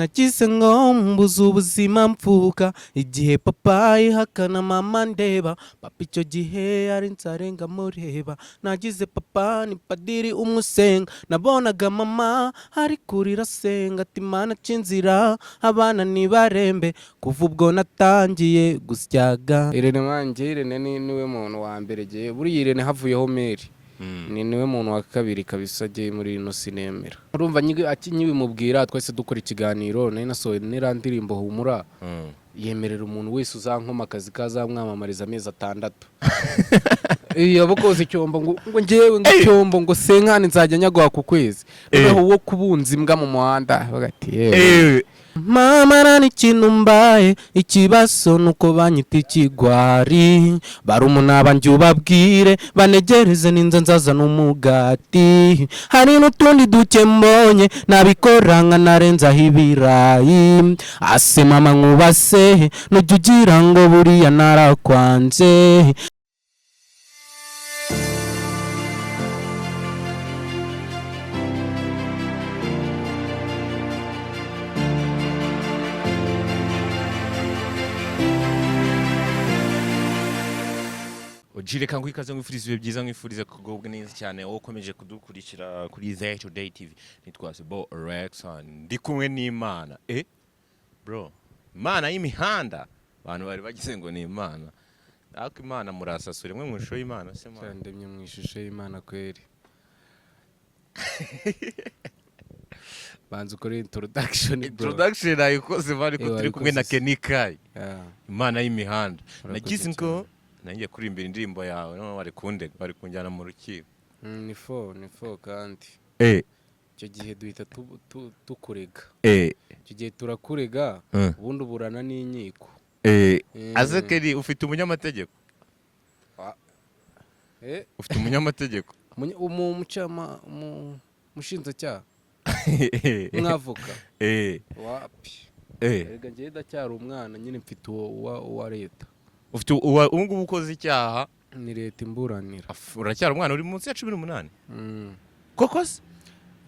Nagize ngo mbuze ubuzima mvuka igihe papa yihakana mama ndeba papa icyo gihe ari nsarenga mureba. Nagize papa ni padiri umusenga, nabonaga mama ari kurira asenga ati: "Mana, ca inzira abana ntibarembe." Kuva ubwo natangiye gusyaga. Irene wanjye, Irene ni niwe muntu wa mbere gihe buriya. Irene havuyeho Meri, ni niwe muntu wa kabiri kabisa agiye muri ino sinemera. Urumva nkibimubwira twese dukora ikiganiro, nari nasohoye n'iriya ndirimbo "Humura", yemerera umuntu wese uzankoma akazi kazamwamamariza amezi 6. Iyo abo koza icyombo ngo njyewe ngo icyombo ngo senkani nzajya nyaguha ku kwezi, noneho uwo kubunza imbwa mu muhanda bagati yewe. Mama, nta n'ikintu mbaye, ikibazo nuko banyita ikigwari. Barumuna banjye ubabwire banegereze ninza nzazana umugati, hari n'utundi duke mbonye nabikora nkanarenzaho ibirayi. Ase mama, nkubase, nujya ugira ngo buriya narakwanze. Reka nguhe nkwifuriza ibihe byiza, nkwifuriza kugubwa neza cyane, wowe ukomeje kudukurikira kuri The Today TV. Nitwa Sebo Rexon, ndi kumwe n'Imana, bro, Imana y'imihanda. Abantu bari bagize ngo ni Imana, ariko Imana murasasura imwe mu ishusho y'Imana se Imana? Ndemye mu ishusho y'Imana kweri. Banza ukore introduction, bro. Introduction nayikoze bari ko Eh, turi kumwe na wayikoze se. Kenny Kai, Imana y'imihanda. Urakoze Nagize ngo cyane. nanjye kurimbira indirimbo yawe, none bari kundega, bari kunjyana mu rukiko. Ni fo, ni fo kandi icyo gihe duhita tukurega. Icyo gihe turakurega, ubundi uburana n'inkiko. Aze Kenny, ufite umunyamategeko? Eh, Ufite umunyamategeko? Umushinjacyaha, umwavoka? Wapi. Erega njyewe ndacyari umwana nyine, mfite uwo uwa leta. Ufite ubu ngubu ukoze icyaha? Ni leta imburanira. Uracyari umwana, uri munsi ya 18. Koko se?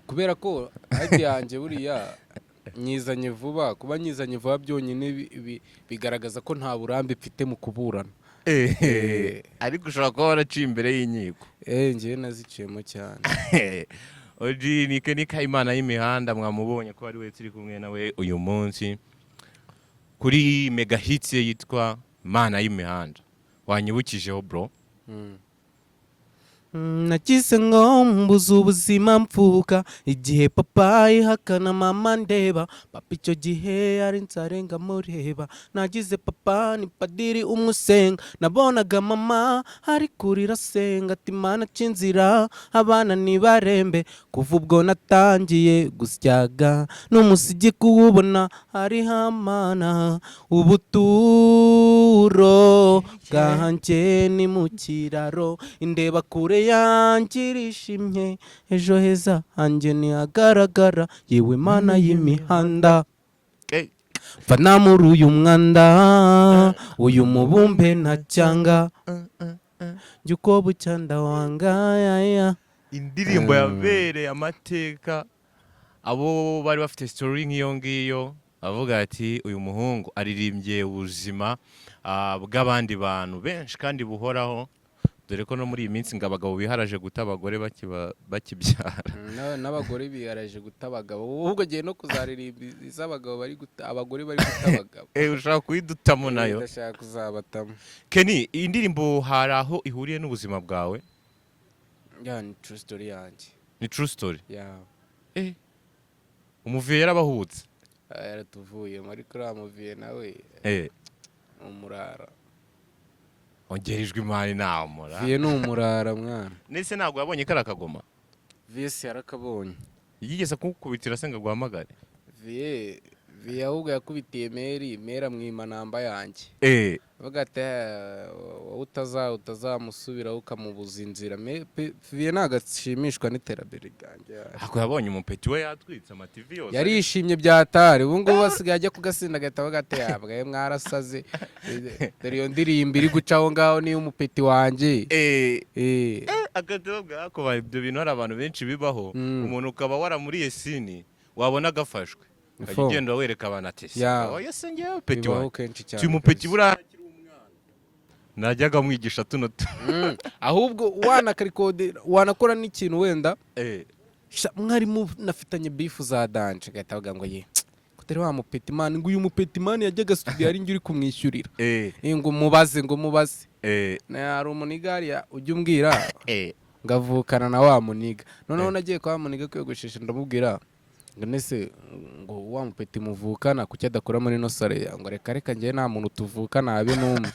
Kubera ko ID yanjye buriya nyizanye vuba. Kuba nyizanye vuba byonyine bigaragaza ko nta burambe mfite mu kuburana. Ariko ushobora kuba waraciye imbere y'inkiko. Eh, njyewe naziciyemo cyane. Oji ni Kenny Kai, Imana y'imihanda. Mwamubonye ko ari we turi kumwe nawe uyu munsi kuri mega hits ye yitwa "Imana y'imihanda". Wanyibukijeho, bro. Nagize ngo mbuze ubuzima mvuka igihe papa yihakana mama ndeba papa icyo gihe ari nsarenga mureba. Nagize papa ni padiri umusenga, nabonaga mama ari kurira asenga ati: "Mana, ca inzira abana ntibarembe." Kuva ubwo natangiye gusyaga n'umusigi kuwubona ari hamana. Ubuturo bwanjye ni mu kiraro, indeba kure yanjye irishimye, ejo heza hanjye ntihagaragara. Yewe Mana y'imihanda, mvana muri uyu mwanda, uyu mubumbe ntacyanga, jya uko bucya ndawangaya. Indirimbo yabereye amateka abo bari bafite story nk'iyo ngiyo, avuga ati uyu muhungu aririmbye ubuzima bw'abandi bantu benshi kandi buhoraho, dore ko no muri iyi minsi ngo abagabo biharaje guta abagore bakibyara. N'abagore biharaje guta abagabo. Ahubwo agiye no kuzaririmba iz'abagabo bari guta abagore, bari guta abagabo. Ushaka kuyidutamo nayo? Ndashaka kuzabatamo. Kenny, iyi ndirimbo hari aho ihuriye n'ubuzima bwawe? Ya, ni true story yanjye. Ni true story? Ya. Umuviye yarabahutse? Ah, yaratuvuyemo, ariko uriya muviye nawe ni umurara. Ongera ijwi imana inamura. Viye ni umurara, mwana. Ndetse ntabwo yabonye kariya kagoma? Viye si yarakabonye. Yigeze kugukubitira se ngo aguhamagare? Viye ahubwo yakubitiye Meri, Meri amwima namba yanjye. Avuga ati: "Eh, wowe utazamusubiraho ukamubuza inzira." Viye ntabwo ashimishwa n'iterambere ryanjye. Ako yabonye umupeti we yatwitse amativi yose. Yarishimye byatari. Ubu ngubu asigaye ajya kugasinda agahita avuga ati: "Yabwaye mwarasaze, dore iyo ndirimbo iri guca aho ngaho niyo umupeti wanjye." Agahita bavuga ko ibyo bintu hari abantu benshi bibaho. Umuntu ukaba waramuriye sini, wabona agafashwe. Ukajya Fo. ugenda wereka abantu ati Ya. oya se ngewe peti Bibaho wanjye kenshi cyane uyu mupeti kabisa. buriya akiri umwana najyaga mwigisha tuno tu Ahubwo wanakarikode, wanakora n'ikintu wenda. Eh. Sha, mwarimu nafitanye beef za danger, agahita avuga ngo ye kutari wa mupeti man, ngo uyu mupeti man yajyaga studio ari njye uri kumwishyurira. Eh. Eh, ngo mubaze, ngo mubaze. Eh. Na hari umunigari ujya umbwira Eh. ngavukana na wa muniga. Noneho Eh. nagiye kwa muniga kwiyogoshesha, ndamubwira ngo nese ngo wa mupeti muvukana kuki adakora muri ino sare? Ngo reka reka, njyewe nta muntu tuvukana habe n'umwe.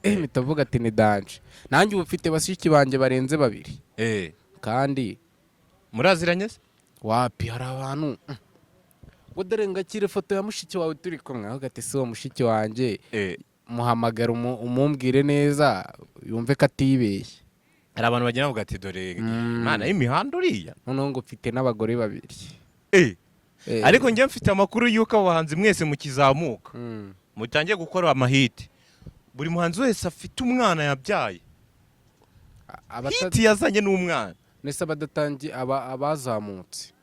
Eh, mpita mvuga ati ni danger, nanjye ubu mfite bashiki banjye barenze babiri. Eh. Kandi Muraziranye se? Wapi, hari abantu ngo dore ngakire ifoto ya mushiki wawe turi kumwe, aho ati si uwo mushiki wanjye. Eh. Muhamagara umumbwire neza yumve ko atibeshye. Hari abantu bagenda bavuga ati dore imana y'imihanda uriya. Noneho ngo mfite n'abagore babiri. Eh. Eh. Ariko njye mfite amakuru y'uko abo bahanzi mwese mukizamuka, mutangiye gukora amahiti, buri muhanzi wese afite umwana yabyaye. Hit yazanye n'umwana. Nese abadatangiye, aba abazamutse?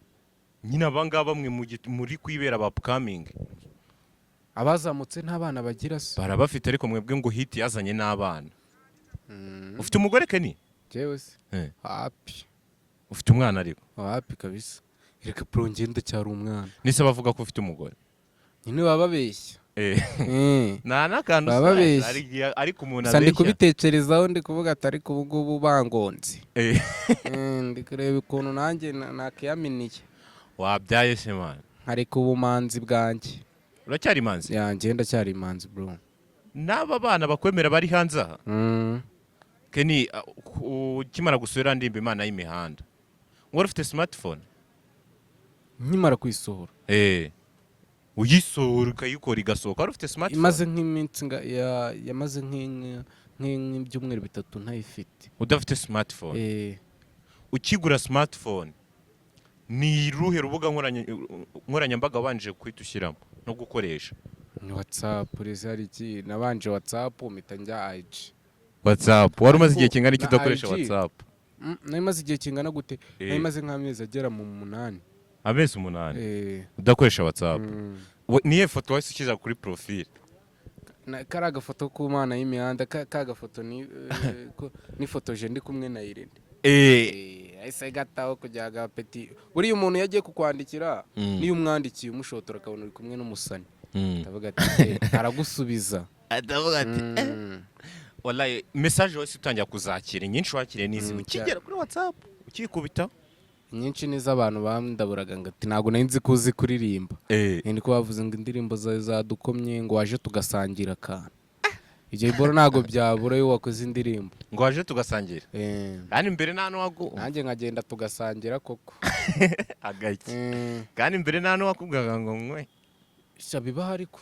Nyine abangaba bamwe muri kwibera ba upcoming. Abazamutse nta bana bagira se? Barabafite, ariko mwebwe ngo hit yazanye n'abana. Ufite umugore, Kenny? Jewe se? Eh. Wapi. Ufite umwana ariko? Wapi kabisa, reka bro, ngenda cyari umwana. Nise bavuga ko ufite umugore? Nyine baba babeshya. Eh. Nta n'akantu. Baba babeshya. Hari igihe ariko umuntu Gusa ndi abeshya. kubitekerezaho, ndi kuvuga ati ariko ubu ngubu bangonze. Eh. Ndi kureba ukuntu nanjye nakiyaminiye. Wabyaye se man? Nkareka ubumanzi bwanjye. Uracyari imanzi? Yanjye ndacyari imanzi bro. N'aba bana bakwemera bari hanze aha? Mm. Kenny, ukimara gusura ndimba Imana y'imihanda, wari ufite smartphone? Nkimara kuyisohora? Eh, uyisohora ukayikora igasohoka, wari ufite smartphone? Imaze nk'iminsi yamaze nk'ibyumweru 3 ntayifite. Udafite smartphone? Eh. Ukigura smartphone, ni uruhe rubuga nkoranyambaga wabanje guhita ushyiramo no gukoresha? Ni WhatsApp. Rezi hari iki, nabanje WhatsApp, mpita njya IG. WhatsApp wari umaze igihe kingana iki Na udakoresha? IG. WhatsApp? Nari maze igihe kingana gute? Eh. Nari maze nk'amezi agera mu 8. Amezi 8 Eh. udakoresha WhatsApp? Mm. Niyo foto wahise ushyize kuri profile? Kari agafoto k'umwana y'imihanda, ka gafoto ni nifotoje ndi kumwe na Irene. Eh. Ahise gataho kugira ngo apeti. Buriya umuntu iyo agiye kukwandikira, niyo umwandikiye umushotora akabona uri kumwe n'umusani, ndavuga ati "Eh, aragusubiza." Ndavuga ati wallahi message wese utangira kuzakira nyinshi wakiriye n'izi ukigera kuri WhatsApp ukikubita? Nyinshi ni iz'abantu bandaburaga ngo ati ntabwo nari nzi ko uzi kuririmba. Ni ko bavuze ngo indirimbo zawe zadukomye, ngo waje tugasangira akantu. Ibyo biboro ntabwo byabura iyo wakoze indirimbo. Ngo waje tugasangira? Eh. Kandi mbere nta n'uwagu Nanjye nkagenda tugasangira koko. Agaki? Kandi mbere nta n'uwakubwiraga ngo nkwe? Sha, bibaho ariko.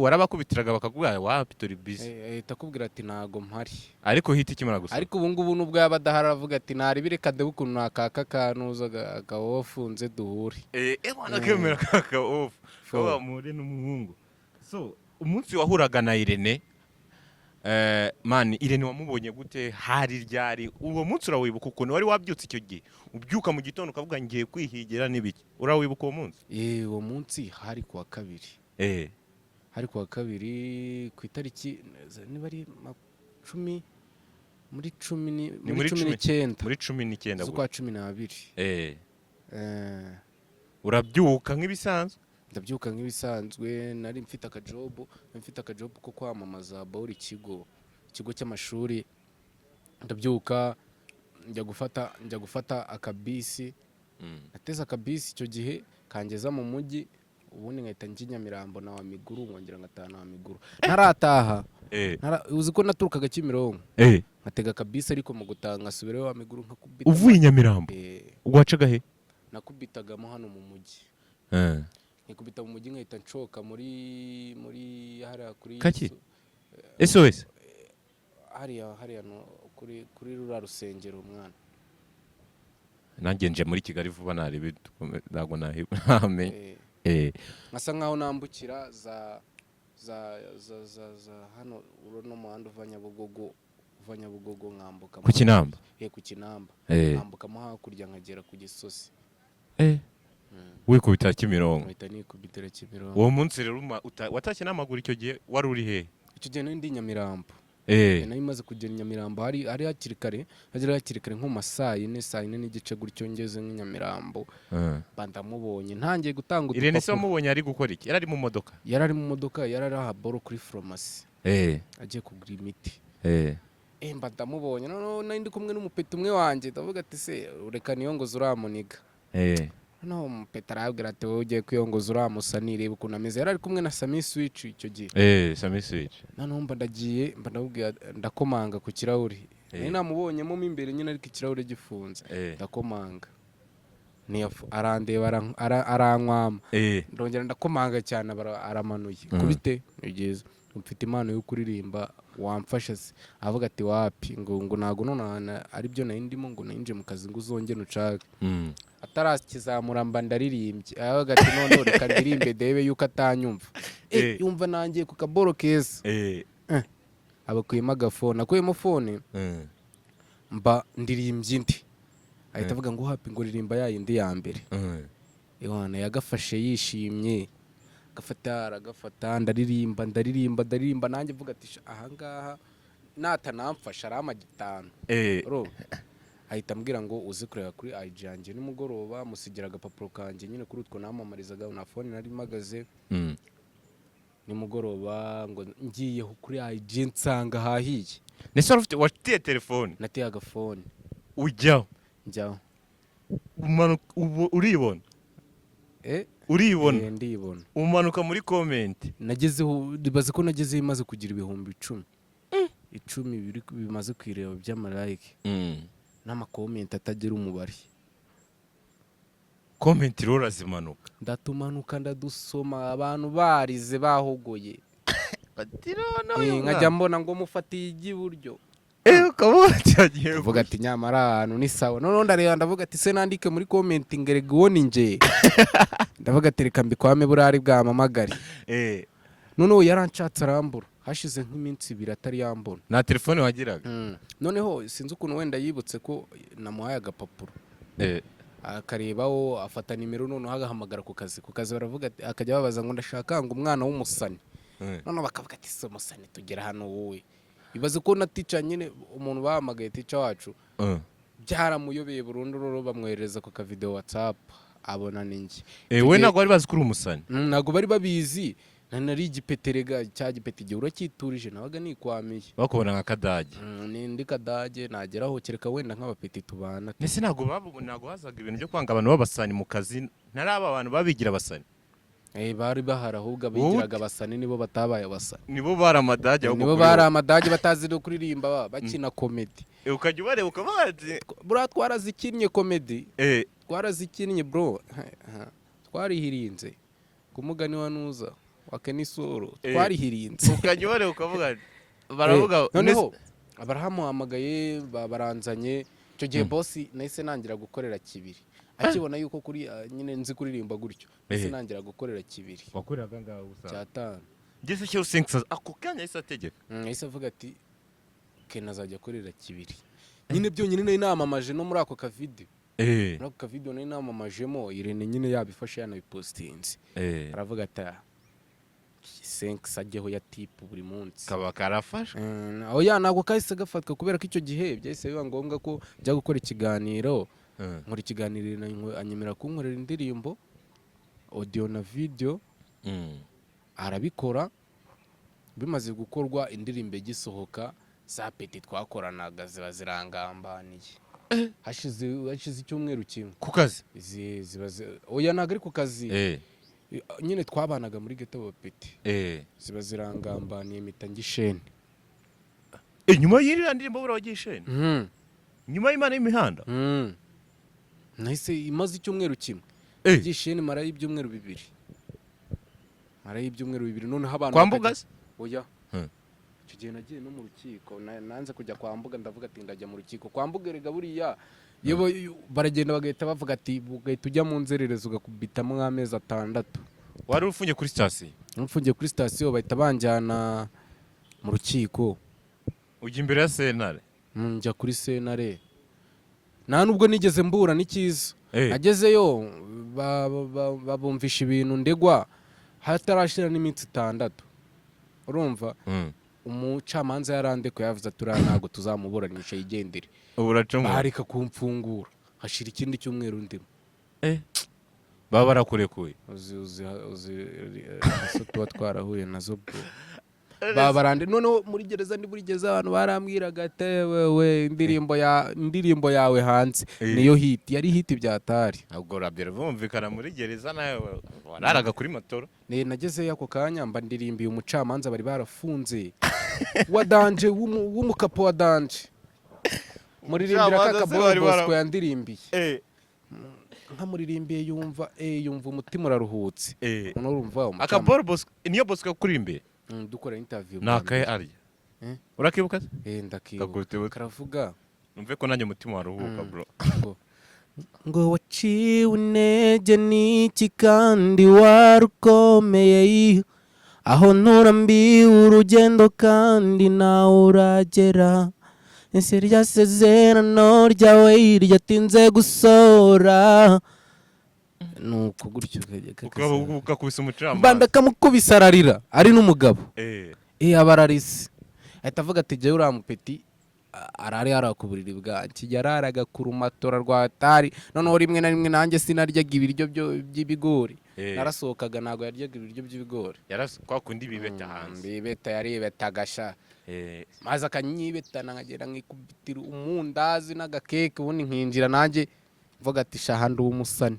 Warabakubitiraga bakakubwira wapi, turi busy? Eh, ahita akubwira ati ntago mpari. Ariko hit ikimara gusa? Ariko ubu ngubu nubwo yaba adahari, aravuga ati naribi, reka ndebe ukuntu nakaka kanuza akaba wafunze duhure. Eh eh, wanakemera kaka off. Fo. Kaba muri n'umuhungu. So umunsi wahuraga na Irene, man, Irene wamubonye gute? Hari ryari? Uwo munsi urawibuka ukuntu wari wabyutse icyo gihe, ubyuka mu gitondo ukavuga ngiye kwihigira n'ibiki? Urawibuka uwo munsi? Eh, uwo munsi hari kuwa kabiri. Hari kuwa kabiri ku itariki niba ari cumi muri cumi ni Ni muri muri cumi n'icyenda Muri 19 z'ukwa 12. Eh. Urabyuka nk'ibisanzwe? Ndabyuka nk'ibisanzwe, nari mfite akajobu, nari mfite akajobu ko kwamamaza bawuri ikigo cy'amashuri. Ndabyuka njya gufata akabisi. Nateze akabisi icyo gihe kangeza mu mujyi, ubundi nkahita njya i Nyamirambo na wa miguru, nkongera ngataha na wa miguru ntarataha. Uzi ko naturukaga Kimironko, nkatega akabisi, ariko mu gutaha nkasubirayo wa miguru nkakubita. Uvuye i Nyamirambo? Eh. Wacaga he? Nakubitagamo hano mu mujyi, nkikubita mu mujyi nkahita nshoka muri hariya kuri Kacyiru? SOS? Hariya no, kuri ruriya rusengero mwana. Nanjye nje muri Kigali vuba, narebe ntabwo nahamenye. Eh, Eh. Nkasa nkaho nambukira za hano uno muhanda uva Nyabugogo nkambuka Ku Kinamba? Eh, ku Kinamba. Eh. Nkambukamo hakurya nkagera ku Gisozi. Eh. Wikubita Kimironko? Mpita nikubitira Kimironko. Uwo munsi rero watashye n'amaguru icyo gihe, wari uri hehe? Icyo gihe nari ndi i Nyamirambo. Nari maze kugera i Nyamirambo, hari hakiri kare, hari hakiri kare nko mu ma 4:00, 4:30 gutyo, ngeze nk'i Nyamirambo mba ndamubonye, ntangiye gutanga Irene se udupapuro. wamubonye ari gukora iki? Yari ari mu modoka? Yari ari mu modoka, yari ari aha boro kuri farumasi agiye kugura imiti. Mba ndamubonye. Noneho nari ndi kumwe n'umupeti umwe wanjye, ndavuga ati: "Se reka niyongoze uramuniga." Noneho umupeti arabwira ati: "Wowe ugiye kwiyongoza uramusa, nireba ukuntu ameze." Yari ari kumwe na Sami Switch icyo gihe. Sami Switch. Noneho mba ndagiye, mba ndamubwira, ndakomanga ku kirahuri. Nari namubonyemo mo imbere nyine, ariko ikirahure gifunze. Ndakomanga. Arandeba, arankwama. Ndongera ndakomanga cyane, aramanuye. "Kubite ni byiza, mfite impano yo kuririmba, wamfasha se?" Avuga ati: "Wapi," ngo ntabwo none ari byo nari ndimo, ngo ninjiye mu kazi, ngo uzongere ucake. Atarakizamura mba ndaririmbye. Aravuga ati: "Noneho reka ndirimbe ndebe yuko atanyumva." Yumva nangiye ku kaboro keza. Abakuyemo agafone, akuyemo phone, mba ndirimbye indi, ahita avuga ngo: "Hapi," ngo "ririmba ya yindi ya mbere." Iwana yagafashe yishimye, agafata, aragafata, ndaririmba, ndaririmba, ndaririmba, nanjye mvuga ati: "Sha, ahangaha natanamfasha arampa 5." Urumva? Ahita ambwira ngo uze kureba kuri IG yanjye nimugoroba, musigira agapapuro kanjye nyine kuri utwo namamarizaga na phone nari mpagaze. Nimugoroba ngo ngiyeho kuri IG nsanga hahiye. Nese wari ufite, watiye telefone? Nateye agafone. Ujyaho? Njyaho. Umanuka ubu uribona? Eh. Uribona? Eh, ndibona. Umanuka muri comment? Nagezeho, bazi ko nagezeho imaze kugira 10,000, 10 biri bimaze kwireba by'ama like n'ama comment atagira umubare. Comment rero urazimanuka? Ndatumanuka, ndadusoma, abantu barize bahogoye. Nkajya mbona ngo mufatiye iry'iburyo. Ukabona cyagiye. Ndavuga ati: "Nyamara ahantu ni sawa." Noneho ndareba, ndavuga ati: "Se nandike muri comment ngo erega uwo ni njye?" Ndavuga ati: "Reka mbikwame, burari bwamamagare." Noneho yaranshatse arambura, hashize nk'iminsi 2 atari yambona. Nta telefone wagiraga? Noneho sinzi ukuntu wenda yibutse ko namuhaye agapapuro, akarebaho, afata nimero, noneho agahamagara ku kazi. Ku kazi baravuga ati, akajya babaza ngo: "Ndashaka ngo umwana w'umusani." Noneho bakavuga ati: "Se umusani tugera hano wowe?" Ibaze ko na teacher nyine, umuntu bahamagaye, teacher wacu, byaramuyobeye burundu. Rero bamwoherereza ku kavideo WhatsApp, abona ni njye. We ntabwo bari bazi ko uri umusani? Ntabwo bari babizi. Nari igipeterega cya gipeti, igihe uracyiturije, nabaga nikwamiye. Bakubona nka kadage? Ni ndi kadage, nageraho kereka wenda nk'abapeti tubana. Ndetse ntabwo hazaga ibintu byo kwanga abantu b'abasani mu kazi? Ntari aba bantu babigira abasani? Bari bahari, ahubwo abigiraga abasani nibo batabaye abasani. Nibo bari amadage ahubwo. Nibo Kuri bari wowe. amadage, batazi no kuririmba, bakina comedy. Ukajya ubareba ukavuga ati Buriya twarazikinnye comedy. Twarazikinnye bro, twarihirinze ku mugani wa nuza wa Kenisoro. Twarihirinze. Ukajya ubareba ukavuga ati baravuga. Noneho barahamuhamagaye, baranzanye. Icyo gihe boss nahise nangira gukorera kibiri, akibona yuko kuri nyine nzi kuririmba gutyo, nahise nangira gukorera kibiri. Wakoreraga ngaho gusa? Cyatanu. Ngeze cyo usenga ako kanya yahise ategeka. Yahise avuga ati: "Ken azajya akorera kibiri." Nyine byonyine nari namamaje no muri ako kavideo. Muri ako kavideo nari namamajemo Irene nyine, yabifashe yanabipositinze. Aravuga ati: "Ah, senkisi ajyeho ya tip buri munsi." Kaba karafashwe. Oya, ntabwo kahise gafatwa, kubera ko icyo gihe byahise biba ngombwa ko njya gukora ikiganiro. Nkora ikiganiro, anyemerera kunkorera indirimbo audio na video. Arabikora. Bimaze gukorwa, indirimbo igisohoka, za peti twakoranaga ziba zirangambaniye. Hashize icyumweru kimwe. Ku kazi? Oya, ntabwo ari ku kazi. Nyine twabanaga muri ghetto, bapeti ziba zirangambaniye, mpita ngishene. Nyuma y'iriya ndirimbo buriya wagiye isheni? Nyuma y'Imana y'imihanda? Nahise, imaze icyumweru kimwe, gishene marayo ibyumweru 2, marayo ibyumweru 2. Noneho abantu Kwa Mbuga se? Oya. Icyo gihe nagiye no mu rukiko. Nanze kujya kwa Mbuga, ndavuga ati: "Ndajya mu rukiko kwa Mbuga." Erega buriya iyo baragenda bagahita bavuga ati, ugahita ujya mu nzererezi, ugakubitamo nk'amezi 6. Wari ufungiye kuri sitasiyo? Mfungiye kuri sitasiyo, bahita banjyana mu rukiko. Ujya imbere ya sentare? Njya kuri sentare. Nta nubwo nigeze mbura n'ikiza. Agezeyo babumvisha ibintu ndegwa, hatarashira n'iminsi 6, urumva, umucamanza yarandekuye, yavuze ati: "Uriya ntabwo tuzamuburanisha, yigendere." Ubu uracamo. Bareka kumfungura, hashira ikindi cyumweru ndimo. Baba barakurekuye. Uzi uzi uzi ese tuba twarahuye nazo, bro, babarande. Noneho muri gereza, ndi muri gereza, abantu barambwiraga ati: "Wewe, indirimbo yawe hanze niyo hit, yari hit byatari." Ubwo rabyara bumvikana muri gereza, nawe wararaga kuri matora. Ne nagezeyo ako kanya mba ndirimbiye umucamanza bari barafunze wa danger, w'umukapo wa danger, muririmbira Umucamanza ka se kaboro bari Bosco yandirimbiye. Nkamuririmbiye yumva yumva umutima uraruhutse. Noneho urumva umucamanza Akaboro Bosco, niyo Bosco yakuririmbiye? Dukora interview Ni bwa akahe mbere. arya? Eh? Urakibuka se? Ndakibuka. Kakubita ibuto. Karavuga Numve ko nanjye umutima waruhuka, bro. Ngo waciwe intege n'iki kandi warukomeye, aho nturambiwe urugendo kandi nawe uragera, ese rya sezerano ryawe ryatinze gusohora? Nuko gutyo Ukaba ukakubise umucamanza. Mbanda kamukubise, ararira, ari n'umugabo. Aba ararise, ahita avuga ati: "Jyewe uriya mupeti arari hariya ku buriri bwanjye, yararaga ku rumatora rwa tari." Noneho rimwe na rimwe nanjye sinaryaga ibiryo by'ibigori. Narasohokaga, ntabwo yaryaga ibiryo by'ibigori. Yaras kwa kundi bibeta hanze. Bibeta, yaribetaga sha. Maze akanyibetana, nkagenda nkikubitira umundazi n'agakeke, ubundi nkinjira nanjye mvuga ati: "Shaha, ndi umusani."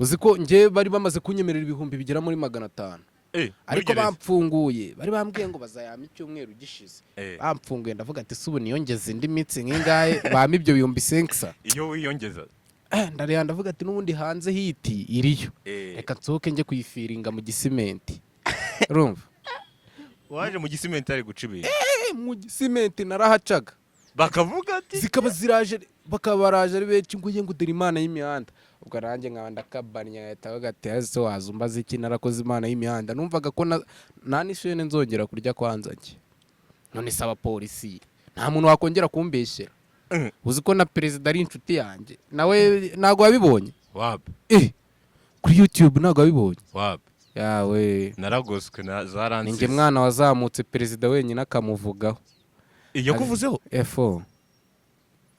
Uzi ko njye bari bamaze kunyemerera ibihumbi bigera muri 500? Muri Ariko gereza. bamfunguye bari bambwiye ngo bazayama icyumweru gishize. Bamfunguye ndavuga ati: "Si ubu niyongeze indi minsi nk'ingahe bampa ibyo bihumbi senkisa?" Iyo wiyongeza. Ndareba ndavuga ati: "N'ubundi hanze hit iriyo, reka nsohoke njye kuyifiringa mu Gisimenti." Urumva? Waje mu Gisimenti ari guca ibintu. Mu Gisimenti narahacaga. Bakavuga ati Zikaba ziraje, bakaba baraje ari benshi ngo: "Ye," ngo: "Dore imana y'imihanda." Ubwo nanjye nkaba ndakabannye, nkahita avuga ati: "Ese wazumba iki? Narakoze imana y'imihanda." Numvaga ko nta n'ishene nzongera kurya kwanza njye. None se abapolisi, nta muntu wakongera kumbeshyera. Uzi ko na perezida ari inshuti yanjye nawe? Ntabwo wabibonye? Wapi. Kuri YouTube ntabwo wabibonye? Wapi. Yawe. Naragoswe na Ni zaransize. njye mwana wazamutse perezida wenyine akamuvugaho. Yakuvuzeho? Efo.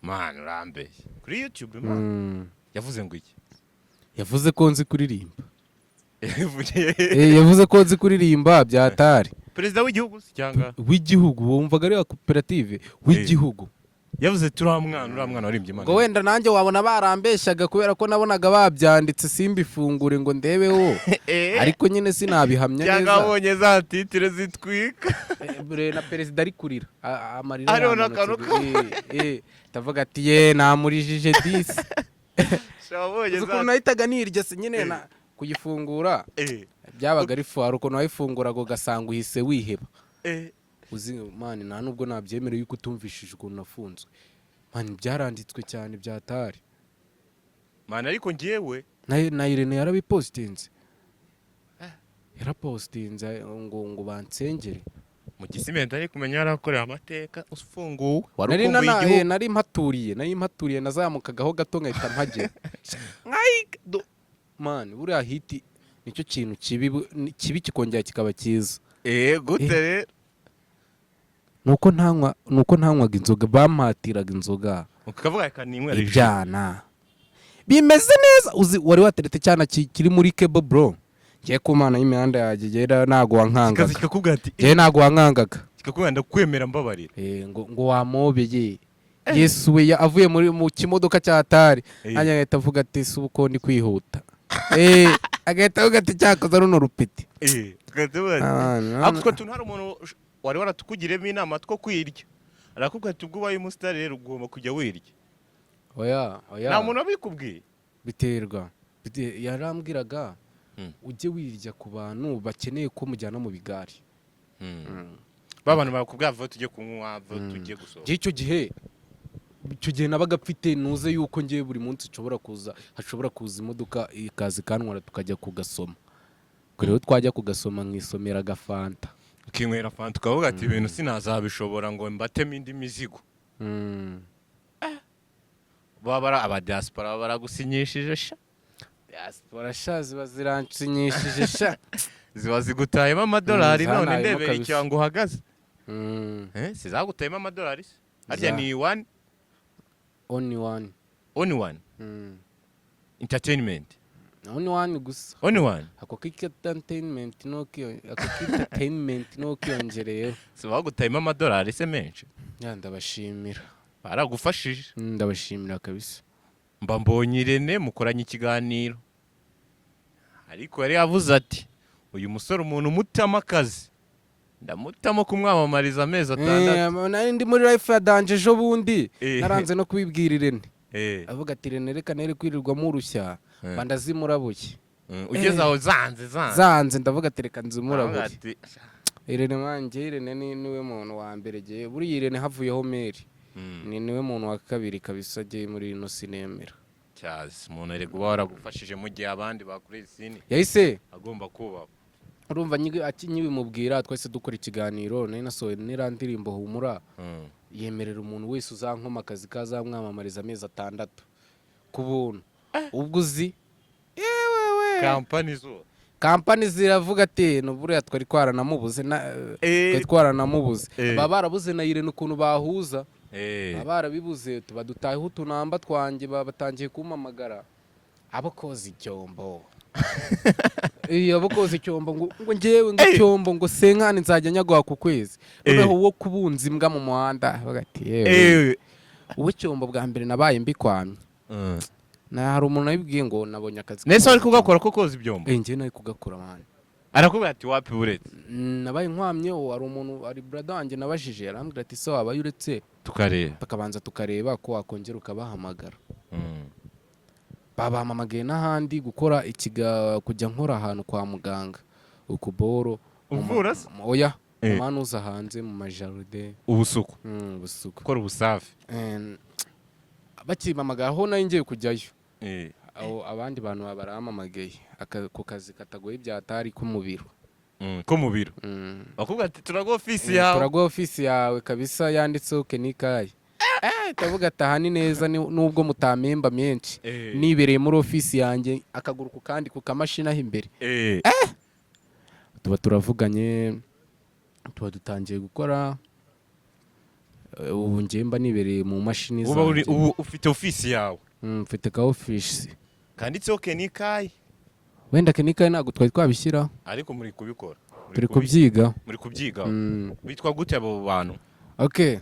Man, urambeshye, kuri YouTube, man? Yavuze ngo iki? Yavuze ko nzi kuririmba. Yavugiye Yavuze ko nzi kuririmba byatari. Perezida w'igihugu se cyangwa? W'igihugu, wumvaga ari wa koperative w'igihugu. Yavuze turiya mwana, uriya mwana waririmbye Imana. Ngo wenda nanjye wabona barambeshyaga kubera ko nabonaga babyanditse simbifungure ngo ndebeho, ariko nyine sinabihamya Cyangwa neza. abonye za titre zitwika. Bre, na perezida ari kurira, amarira Hariho yamanutse. n'akantu. Ndavuga ati: "Ye, namurijije disi." Wabonye Uzi za ukuntu nahitaga nirya se nyine na kuyifungura? Byabaga ari fu, hari ukuntu wayifunguraga ugasanga uhise wiheba. Uzi man, nta nubwo nabyemere yuko utumvishije ukuntu nafunzwe, man, byaranditswe cyane byatari. Man, ariko njyewe Na Irene yarabipositinze, yarapositinze ngo bansengere. Mu Gisimenti, ariko kumenya yarakoreye amateka ufunguwe, wari Nari ukumbuye igihugu. Nari mpaturiye, nazamukagaho gato nkahita mpagera. Nkayika man, buriya hit nicyo kintu kibi, kibi kikongera kikaba cyiza. Gute rero? Nuko ntanywaga inzoga, bampatiraga inzoga. Ukavuga reka ninywere ji. Ibyana bimeze neza. Uzi wari wateretse cyana kiri muri kebo, bro, ngiye ku mana y'imihanda yanjye gera, ntago Kikaza wankangaga. Kikakubwira ati Njyewe ntago wankangaga. Kikakubwira: "Ndakwemera, mbabarira." Ngo wamobeye Yesu we, avuye muri mu kimodoka cya tari. Nanjye agahita avuga ati: "Si ubu ko ndi kwihuta?" Agahita avuga ati: "Cyakoze runo rupeti." Ugahita uvuga ati Ah, no, ariko utwo tuntu hari umuntu wari waratukugiremo inama two kwirya, arakubwira ati: "Ubwo ubaye umusitari rero ugomba kujya wirya." Oya, oya. Nta muntu wabikubwiye? Biterwa, yarambwiraga: "Ujye wirya ku bantu bakeneye ko mujyana mu bigari." Ba bantu bakubwira: "Va tujye kunywa, va tujye gusohoka." Njye icyo gihe nabaga mfite nuze yuko ngiye buri munsi nshobora kuza, hashobora kuza imodoka ikaza ikantwara tukajya kugasoma. Ubwo rero twajya kugasoma nkisomera agafanta. Ukinywera fanta, ukavuga ati: "Ibintu sinazabishobora ngo mbatemo indi mizigo." Baba bara aba diaspora baba baragusinyishije sha. Diaspora sha, ziba ziransinyishije sha. Ziba zigutayemo amadolari. Mm, None zantayemo ndebera kabisa. ikirango uhagaze. Eh, sizagutayemo amadolari se harya? Ni one Only one. Only one entertainment. Only one gusa. Only one. Ako k'entertainment no ako k'entertainment no kiyongereyeho. Si bagutayemo amadolari se menshi? Ya, ndabashimira. Baragufashije. Ndabashimira kabisa. Mba mbonye Irene mukoranye ikiganiro, ariko yari yavuze ati: "Uyu musore, umuntu umutamo akazi, ndamutamo kumwamamariza amezi 6." Eh, nari ndi muri life ya danger ejo bundi. Naranze no kubibwira Irene. Avuga ati: "Irene, reka nere kwirirwamo urushya." Mba ndazimurabuye. Ugeze aho zanze zanze. Zanze, ndavuga ati: "Reka Aravuga nzimurabuye." ati, Irene wanjye, Irene ni niwe muntu wa mbere giye buriya. Irene havuyeho Meri, ni niwe muntu wa kabiri kabisa agiye muri ino sinemera. Cyazi umuntu erega uba waragufashije mu gihe abandi bakoreye isini Yahise agomba kubaho. Urumva nkibimubwira, twahise dukora ikiganiro. Nari nasohoye n'iriya ndirimbo Humura. Yemerera umuntu wese uzankoma akazi kazamwamamariza amezi 6 ku buntu. Ubwo uzi Kampani zo kampani ziravuga ati: "Buriya twari twaranamubuze twari twaranamubuze." Baba barabuze na Irene ukuntu bahuza. Baba barabibuze, tuba dutayeho utunamba twanjye, baba batangiye kumpamagara, abo koza icyombo. Iyo abo koza icyombo ngo ngewe ngo icyombo ngo senkani nzajya nyaguha ku kwezi. Noneho uwo kubunza imbwa mu muhanda bavuga ati: "Yewe." Uw'icyombo bwa mbere nabaye mbikwamye. Na hari umuntu nabibwiye ngo nabonye akazi. Nese wari kugakora ko koza ibyombo? Eh, njyewe nari kugakora, man. Arakubwira ati: "Wapi, buretse." Nabaye nkwamye. Uwo hari umuntu, hari brother wanjye nabajije, arambwira ati: "Se wabaye uretse tukareba." Bakabanza tukareba ko wakongera ukabahamagara. Babampamagaye n'ahandi gukora ikiga, kujya nkora ahantu kwa muganga ukuboro mu Uvura se? Oya, mu manuza hanze mu majaride. Ubusuku. Ubusuku. Gukora ubusafi. Bakimpamagara aho nari ngiye kujyayo, aho abandi bantu baba barampamagaye ku kazi katagoye byatari ko mu biro. Ko mu biro. Bakubwira ati: "Turaguha ofisi yawe." "Turaguha ofisi yawe kabisa yanditseho Kenikayi." Ndavuga ati: "Aha ni neza, nubwo mutampemba menshi, nibereye muri ofisi yanjye, akaguru ku kandi, ku kamashini aho imbere." Tuba turavuganye, tuba dutangiye gukora. Ubu njye mba nibereye mu mashini Uba uri zanjye. Ubu ufite ofisi yawe. Mfite ka ofisi. Kanditseho Kenikayi. Wenda Kenikayi ntabwo twari twabishyiraho. Ariko muri kubikora. Muri Turi kubyiga. Muri kubyigaho. Bitwa gute abo bantu? Okay,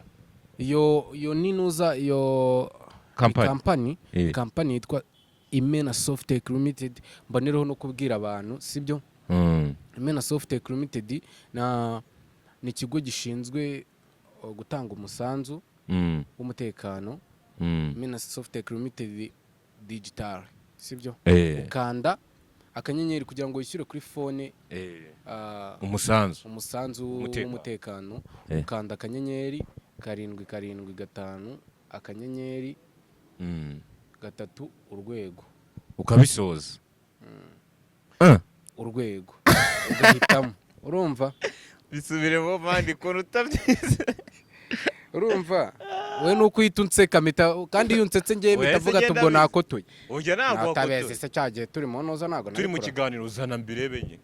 iyo ninuza iyo Kampani. Kampani. Kampani yitwa Imena Softec Limited. Mbonereho no kubwira abantu, sibyo? Imena Softec Limited na ni ikigo gishinzwe gutanga umusanzu w'umutekano. Imena Softec Limited Digital, sibyo? Ukanda akanyenyeri kugira ngo wishyure kuri phone. Umusanzu. Umusanzu Umutekano. w'umutekano. Ukanda *775 akanyenyeri 3 urwego. Ukabisoza. Urwego, ugahitamo, urumva? Bisubiremo mandi ukuntu utabyize. Urumva we nuko uhita unseka mpita, kandi iyo unsetse ngewe mpita Oya, se avuga ati genda ubwo bizi. nakotoye. Ujya ntabwo Natabizi wakotoye. se? Cya gihe turi mu ntuza ntabwo Turi mu nabikora. kiganiro, uzana mbirebe nye.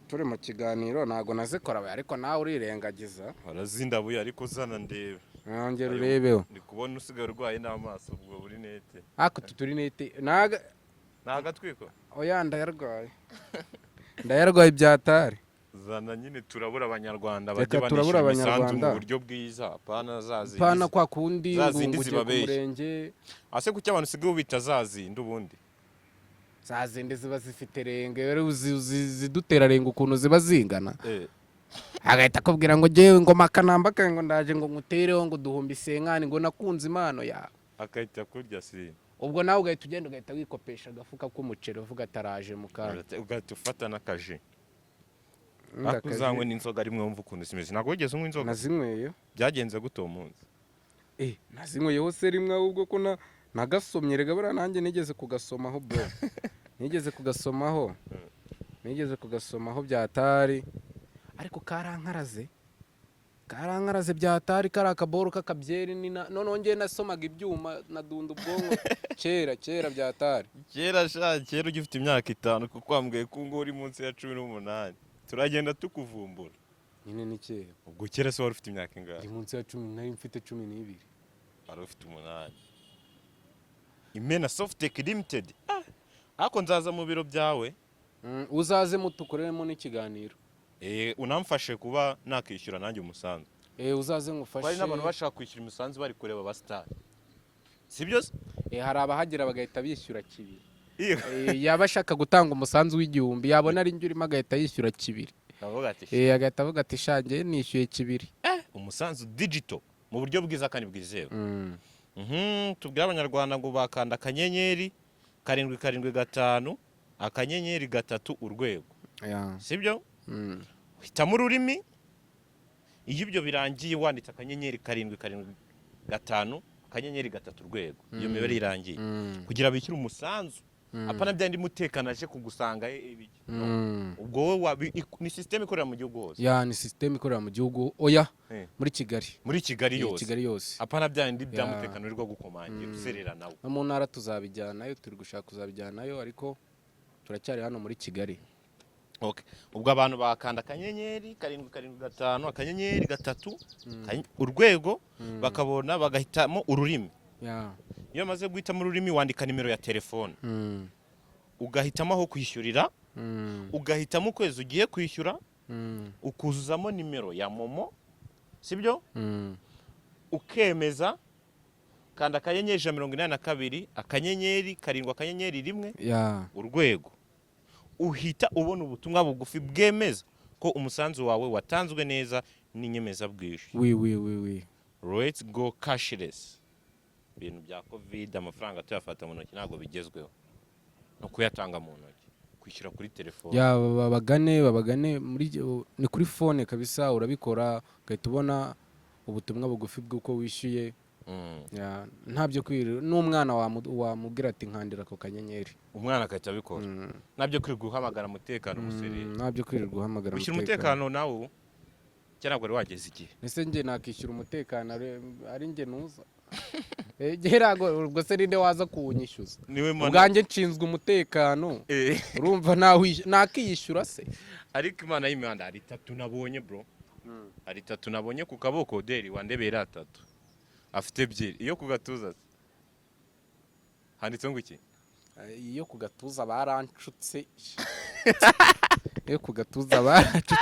Turi mu kiganiro ntabwo nazikora, ariko nawe urirengagiza. Warazindabuye, ariko uzana ndebe. Nongera urebeho. Ndi kubona usigaye urwaye n'amaso ubwo buri nete. Ariko utu turi nete naga. Ni agatwiko. Oya, ndayarwaye, ndayarwaye byatari. Zana nyine turabura abanyarwanda Reka bajye turabura banishyura imisanzu mu Abanyarwanda. buryo bwiza, apana za zindi. Pana kwa kundi Za ngo zindi ngo ugiye ku zibabeshya. murenge. Ase kuki abantu usigaye ubita za zindi ubundi? Za zindi ziba zifite renge rero zidutera renge ukuntu ziba zingana. Agahita akubwira ngo ngewe ngo makanamba kawe, ngo ndaje ngo ngutereho ngo duhumbi senkani, ngo nakunze impano yawe. Akahita kurya si. Ubwo nawe ugahita ugenda, ugahita wikopesha agafuka k'umuceri, uvuga ataraje mu kanya. Ugahita ufata n'akaji, ariko uzanywe n'inzoga rimwe wumva ukuntu zimeze. Ntabwo wigeze unywa inzoga? Nazinyweye. Byagenze gute uwo munsi? Eh, nazinyweyeho se rimwe ahubwo ko na nagasomye rega. Buriya nanjye nigeze kugasomaho, bro, nigeze kugasomaho, nigeze kugasomaho byatari, ariko karankaraze. Karankaraze byatari kari akaboro k'akabyeri noneho njye nasomaga ibyuma na dunda ubwonko kera kera byatari. Kera sha, kera ugifite imyaka 5, kuko wambwiye ko ngo uri munsi ya 18, turagenda tukuvumbura. Nyine ni kera. Ubwo kera se wari ufite imyaka ingahe? Ndi munsi ya 10, nari mfite 12. Wari ufite 8. Imena Softech Limited. Ariko nzaza mu biro byawe. Uzaze mutukoreremo n'ikiganiro. Unamfashe kuba nakishyura nanjye umusanzu. Uzaze ngufashe. Hari n'abantu bashaka kwishyura imisanzu bari kureba abasitari, si byo se? Hari abahagera bagahita bishyura kibiri. Iyo. Yaba ashaka gutanga umusanzu w'1000, yabona ari njye urimo agahita yishyura kibiri. Avuga ati Agahita avuga ati: "Shange nishyuye kibiri." Umusanzu digital mu buryo bwiza kandi bwizewe. Tubwire Abanyarwanda ngo bakanda *775*3#. Sibyo? Hitamo ururimi. Iyo ibyo birangiye wanditse *775*3#, iyo mibare irangiye kugira bishyure umusanzu, apana bya ndi mutekano aje kugusanga ibiki. No. Ubwo wowe ni system ikorera mu gihugu hose? Ya, ni system ikorera mu gihugu, oya, muri Kigali. Muri Kigali yose? Kigali yose. Apana bya ndi bya Ya. mutekano wirirwa gukomangira userera nawe. No mu ntara tuzabijyanayo, turi gushaka kuzabijyanayo, ariko turacyari hano muri Kigali. Okay. Ubwo abantu bakanda *775*3#, bakabona bagahitamo ururimi. Iyo bamaze guhitamo ururimi, wandika nimero ya telefone, ugahitamo aho kwishyurira, ugahitamo ukwezi ugiye kwishyura, ukuzuzamo nimero ya MoMo, sibyo? Ukemeza, kanda *182*7*1#, uhita ubona ubutumwa bugufi bwemeza ko umusanzu wawe watanzwe neza n'inyemezabwishyu. Oui, oui, oui, oui. Let's go cashless. Ibintu bya Covid, amafaranga tuyafata mu ntoki ntabwo bigezweho, no kuyatanga mu ntoki, kwishyura kuri telefone. Ya, babagane muri ni kuri phone kabisa, urabikora ugahita ubona ubutumwa bugufi bw'uko wishyuye. Ya, ntabyo kwirirwa n'umwana wamubwira ati: "Nkandira ako kanyenyeri." Umwana agahita abikora, ntabyo kwirirwa uhamagara umutekano umuseri. Ntabyo kwirirwa uhamagara. Wishyura umutekano nawe ubu cyangwa ntabwo wari wageze igihe? Ese njye nakishyura umutekano ari njye nuza? Njye ntabwo, ubwo se ninde waza kuwunyishyuza? Niwe mana. Ubwanjye nshinzwe umutekano. Urumva nakiyishyura se? Ariko Imana y'imihanda, hari itatu nabonye, bro, hari itatu nabonye ku kaboko. Deri wandebera atatu afite ebyiri, iyo ku gatuza se handitseho ngo iki? Iyo ku gatuza baranshutse, iyo ku gatuza baranshutse,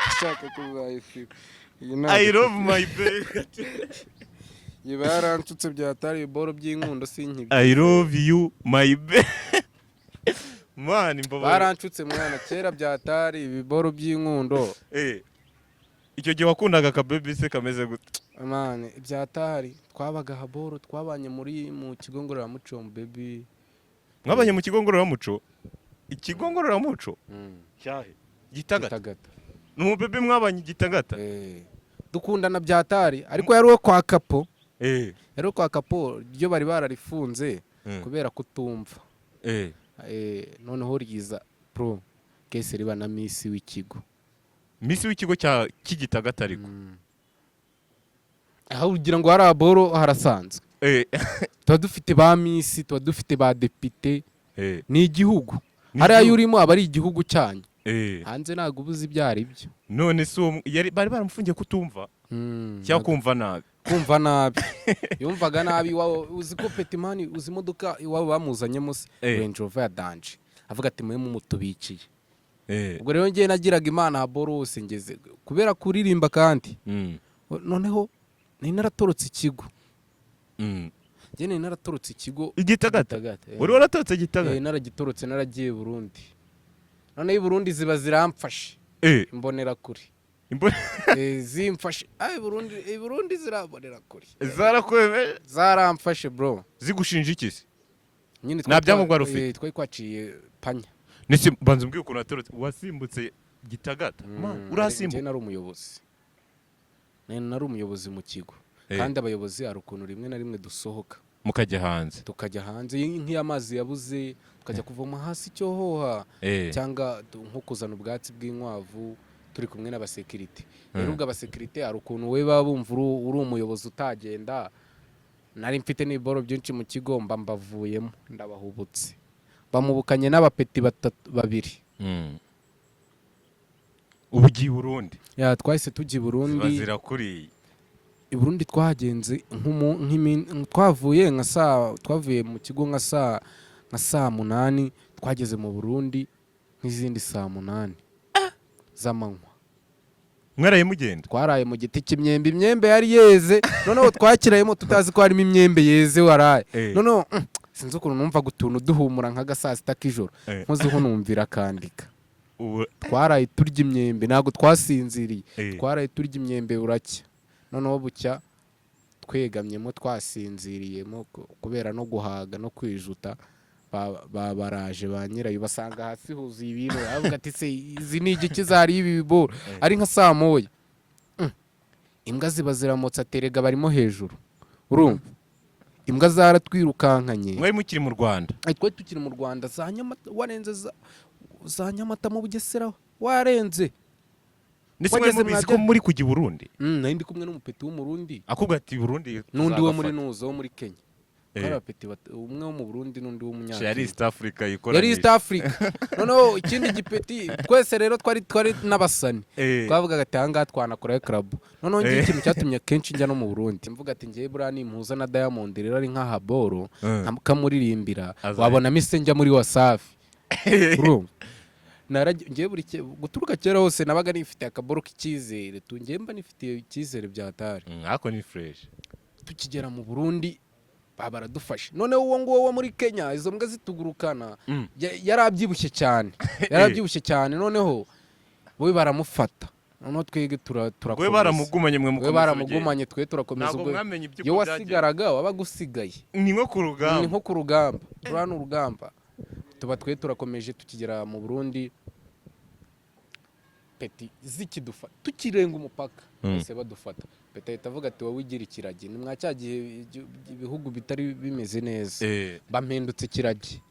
ashaka kuzayisiba iyi ntabwo. I love my baby. Iyi baranshutse byatari ibiboro by'inkundo sinkibyo. I love you, my baby. Man, imbabazi. Baranshutse mwana kera byatari ibiboro by'inkundo. Icyo gihe wakundaga akabebi se kameze gute? Man, byatari twabaga haboro, twabanye muri mu kigo ngororamuco mu baby. Mwabanye mu kigo ngororamuco? Ikigo ngororamuco cyahe? Gitagata? Gitagata. Ni umubebe mwabanye Gitagata? Dukundana byatari, ariko yari uwo kwa kapo. Yari uwo kwa kapo, ryo bari bararifunze kubera kutumva. Noneho ryiza pro kese riba na miss w'ikigo. Miss w'ikigo cya cy'Igitagata ariko? Aho ugira ngo hari aboro harasanzwe. Tuba dufite ba miss, tuba dufite ba depite. Ni igihugu. Ni Hariya iyo igihugu. urimo aba ari igihugu cyanyu. Hanze ntabwo uba uzi ibyo ari byo. None se uwo yari bari baramufungiye kutumva cyangwa kumva nabi? Kumva nabi, yumvaga nabi. Iwabo uzi ko petimani, uzi imodoka iwabo bamuzanyemo se? Range Rover ya danger, avuga ati: "Mwe mumutubikiye." Ubwo rero ngewe nagiraga Imana haboro hose ngeze kubera kuririmba kandi noneho nari naratorotse ikigo. Njye nari naratorotse ikigo. Igitagata? Gitagata, eh. Wari waratorotse Gitagata? Naragitorotse, naragiye Burundi, noneho i Burundi ziba ziramfashe. Imbonera kure. Zimfashe. Ay, Burundi, i Burundi zirambonera kure. Zarakwemeje? Zaramfashe, bro. Zigushinja iki se? Nyine Nta byangombwa wari ufite? Twari twaciye panya. Nese banza umbwire ukuntu watorotse, wasimbutse Gitagata? Man, Njye urasimbuka? nari umuyobozi. Nari umuyobozi mu kigo. Kandi abayobozi hari ukuntu rimwe na rimwe dusohoka mukajya hanze. Tukajya hanze nk'iyo amazi yabuze, tukajya kuvoma hasi icyohoha, cyangwa nko kuzana ubwatsi bw'inkwavu. Turi kumwe n'abasekirite. Rero ubwo abasekirite hari ukuntu we baba bumva uri umuyobozi utagenda. Nari mfite n'ibiboro byinshi mu kigo, mba mbavuyemo, ndabahubutse, bamubukanye n'abapeti batatu, babiri. Ubu ugiye i Burundi? Ya, twahise tujya i Ziba Burundi. Zirakuriye. I Burundi twahagenze twavuye nka saa, twavuye mu kigo nka saa 8, twageze mu Burundi nk'izindi saa 8 z'amanywa. Mwaraye mugenda? Twaraye mu giti cy'imyembe, imyembe yari yeze. Noneho twakirayemo tutazi ko harimo imyembe yeze waraye. Noneho sinzi ukuntu numvaga utuntu duhumura nk'aga saa sita k'ijoro. Nkozeho numvira akandika. Ubu Twaraye turya imyembe, ntabwo twasinziriye. Twaraye turya imyembe buracya. Noneho bucya twegamyemo, twasinziriyemo kubera no guhaga no kwijuta, baraje ba nyirayo basanga hasi huzuye ibintu. Baravuga ati: "Se izi ni igiki zariye ibi biboro?" Ari nka saa moya. Imbwa ziba ziramutse, aterega barimo hejuru. Urumva imbwa zaratwirukankanye. Mwari mukiri mu Rwanda? Ay, twari tukiri mu Rwanda, za Nyamata, warenze za Nyamata, mu Bugesera warenze. Ndetse mwari Wageze mubizi ko muri kujya i Burundi? Nari ndi kumwe n'umupeti w'Umurundi. Akubwira ati: "Burundi N'undi wo muri tuzagafata." Nuza wo muri Kenya. Twari abapeti umwe wo mu Burundi n'undi Sha, yari w'Umunyakenya. East Africa Yari yikoranyije. East Africa. Noneho ikindi gipeti, twese rero twari n'abasani. Twavugaga ati: "Ahangaha twanakorayo club." Noneho ngiye, ikintu cyatumye akenshi njya no mu Burundi, mvuga ati: "Ngiye buriya nimpuza na Diamond rero ari nk'ahaboro nkamuririmbira." Wabona mise njya muri Wasafi. Urumva ngiye buri guturuka kera hose nabaga nifitiye akaboro k'icyizere tu, ngiye mba nifitiye icyizere bya tari. Ariko ni fresh. Tukigera mu Burundi baba baradufashe. Noneho uwo nguwo wo muri Kenya, izo mbwa zitugurukana, yari abyibushye cyane, yari abyibushye cyane. Noneho we baramufata, noneho twebwe We turakomeza. Baramugumanye, mwe We mukomeza urugendo. Baramugumanye, twe turakomeza. Ntabwo Ubwo mwamenye ibyo iyo uko byagenze. wasigaraga wabaga usigaye. Ni nko ku Ni rugamba. nko ku rugamba, ruriya ni urugamba. Tuba twe turakomeje. Tukigera mu Burundi, peti zikidufata, tukirenga umupaka, bahise badufata. Peti ahita avuga ati: "Wowe ugira ikiragi." Ni mwa cya gihe ibihugu bitari bimeze neza. Bampindutse ikiragi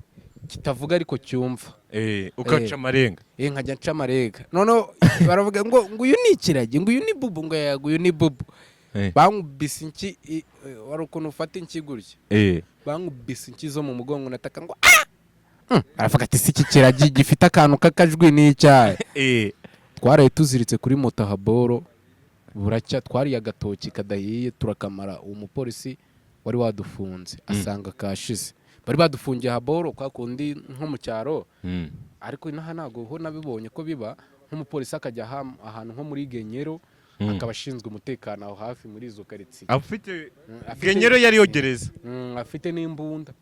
kitavuga ariko cyumva. Ukaca amarenga. Nkajya nca amarega. Noneho baravuga ngo uyu ni ikiragi, ngo uyu ni bubu, ngo yago uyu ni bubu. Bankubise inki, wari ukuntu ufata inki gutya. Bankubise inki zo mu mugongo, nataka ngo ah! Aravuga ati: "Si iki kiragi gifite akantu k'akajwi n'icyayi?" Twaraye tuziritse kuri moto haboro buracya. Twariye agatoki kadahiye turakamara. Uwo mupolisi wari wadufunze asanga kashize. Bari badufungiye haboro kwa kundi nko mu cyaro, ariko inaha ntabwo ho nabibonye ko biba, nk'umupolisi akajya ahantu nko muri Genyero, akaba ashinzwe umutekano aho hafi muri izo karitsiye. Afite Afite Genyero yari yogereza. Afite n'imbunda,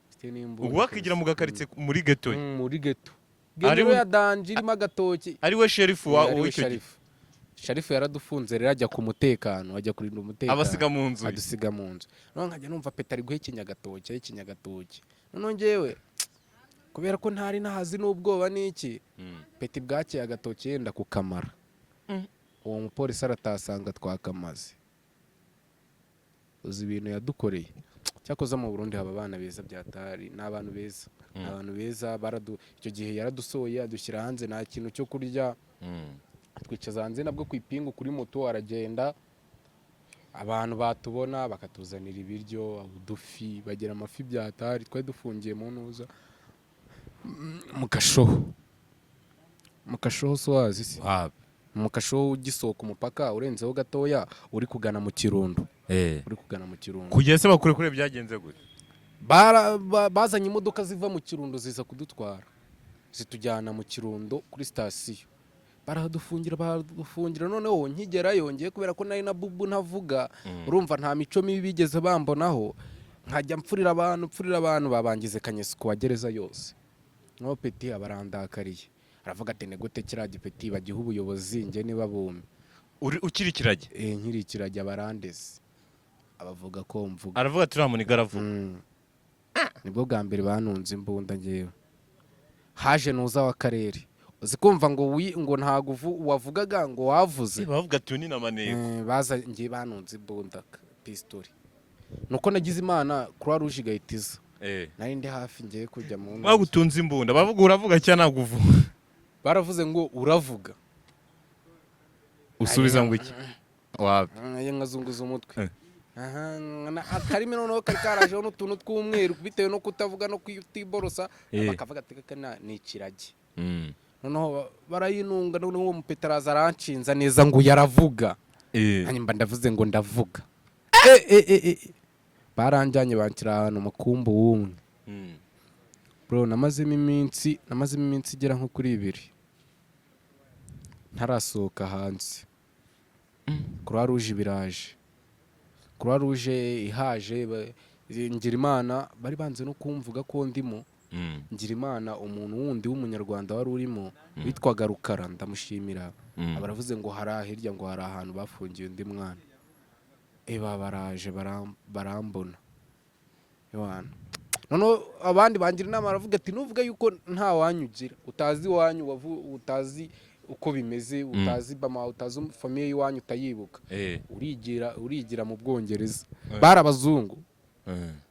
afite n'imbunda. Ubu akigira mu gakaritsiye muri geto ye. Muri geto. Genyero ya danger irimo agatoki. Ari we sherifu wa Ari we w'icyo gihe. Sharifu. Sharifu yaradufunze rero, ajya ku mutekano, ajya kurinda umutekano. Abasiga mu nzu ye. Adusiga mu nzu. Noneho nkajya numva peta ari guhekenya agatoki, ahekenya agatoki. Noneho njyewe kubera ko ntari nahazi n'ubwoba n'iki, peti bwakeye agatoki yenda kukamara. Uwo mupolisi aratasanga twakamaze. Uzi ibintu yadukoreye? Cyakoze mu Burundi haba abana beza byatari, ni abantu beza, ni abantu beza. Icyo gihe yaradusohoye adushyira hanze, nta kintu cyo kurya. Twicaza hanze nabwo ku ipingu kuri moto, aragenda. Abantu batubona bakatuzanira ibiryo, udufi, bagira amafi byatari. Twari dufungiye mu ntuza, mu kashoho. Mu kashoho so wazi se? Wapi. Mu kashoho ugisohoka umupaka urenzeho gatoya uri kugana mu Kirundo. Uri kugana mu Kirundo. Kugeza se bakure kure byagenze gute? Bazanye imodoka ziva mu Kirundo, ziza kudutwara, zitujyana mu Kirundo kuri sitasiyo, baradufungira, baradufungira. Noneho nkigerayo ngiye, kubera ko nari na bubu ntavuga, urumva nta mico mibi bigeze bambonaho, nkajya mfurira abantu, mfurira abantu, babangize kanyesiko wa gereza yose. Noneho peti abarandakariye, aravuga ati: "Ni gute kiriya gipeti bagiha ubuyobozi njye nibabume?" Uri ukiri ikiragi? Nkiri ikiragi. Abarandeze, abavuga ko mvuga. Aravuga ati: "Uriya muniga aravuga." Nibwo bwa mbere banunze imbunda ngewe. Haje nuza w'akarere, uzi kumva ngo ngo ntago wavugaga ngo wavuze. Bavuga ati: "Uyu ni namaneko." Baza ngiye banunze imbunda, pistori. Nuko nagize Imana, Croix Rouge igahita iza. Nari ndi hafi ngiye kujya mu ntuza. Bagutunze imbunda, bavuga: "Uravuga cyangwa ntabwo uvuga?" Baravuze ngo: "Uravuga." Usubiza ngo iki? Wapi? Nanjye nkazunguza umutwe. Eh. Aha, akarimi noneho kari karajeho n'utuntu tw'umweru bitewe no kutavuga no kutiborosa. Bakavuga ati kaka ni ikiragi. Noneho barayinunga. Noneho uwo mupeta araza aranshinza neza ngo yaravuga. Hanyuma ndavuze ngo ndavuga. Eh. Baranjyanye banshyira ahantu mu kumbu w'umwe. Bro, namazemo iminsi igera nko kuri 2 ntarasohoka hanze. Croix Rouge biraje, Croix Rouge ihaje, ngira Imana bari banze no kumvuga ko ndimo. Ngira Imana umuntu wundi w'umunyarwanda wari urimo witwaga Rukara, ndamushimira. Baravuze ngo hari hirya, ngo hari ahantu bafungiye undi mwana. Eba baraje barambona. Ewana. Noneho abandi bangira inama, baravuga ati nuvuga yuko nta wanyu ugira, utazi iwanyu, utazi uko bimeze, utazi bama, utazi famille y'iwanyu, utayibuka, urigira mu Bwongereza bari abazungu.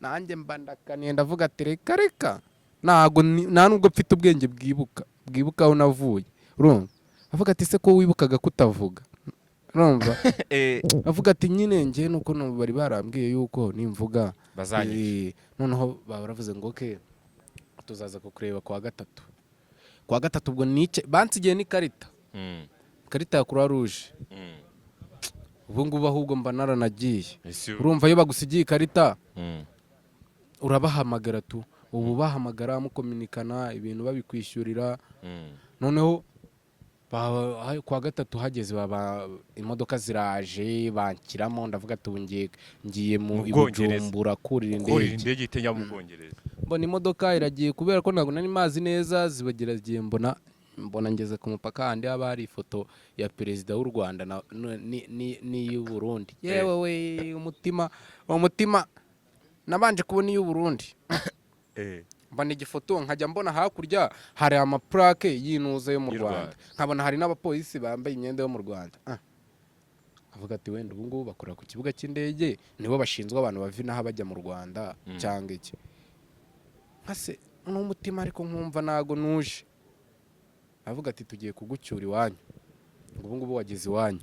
Nanjye mba ndakaniye, ndavuga ati reka reka, ntago nta nubwo mfite ubwenge bwibuka aho navuye. Urumva, avuga ati se ko wibukaga kutavuga? Urumva, avuga ati nyine njye nuko bari barambwiye yuko nimvuga Bazanyica. Noneho baba baravuze ngo okay, tuzaza kukureba kuwa gatatu. Kuwa gatatu ubwo nice bansigiye n'ikarita, ikarita ya Croix Rouge. Ubu ngubu ahubwo mba naranagiye. Urumva, iyo bagusigiye ikarita, urabahamagara tu, ubu bahamagara mukominikana, ibintu babikwishyurira. Noneho kuwa gatatu hageze, baba imodoka ziraje banshyiramo, ndavuga ati ubu ngiye mu Mu Bwongereza. i Bujumbura kurira Kurira indege. Indege itejya mu Bwongereza. Mbona imodoka iragiye, kubera ko ntabwo nari mazi neza, zibagira zigiye, mbona ngeze ku mupaka handi haba hari ifoto ya perezida w'u Rwanda n'iy'u Burundi. Yewe we, umutima nabanje kubona iy'u Burundi. Mbona igifoto, nkajya mbona hakurya hari amapurake y'inuza yo mu Y'u Rwanda, Rwanda. nkabona hari n'abapolisi bambaye imyenda yo mu Rwanda. Avuga ati wenda ubu ngubu bakora ku kibuga cy'indege, nibo bashinzwe abantu bava inaha bajya mu Rwanda cyangwa iki. Nkase n'umutima, ariko nkumva ntago nuje. Avuga ati tugiye kugucyura iwanyu, ngo ubu ngubu wageze iwanyu.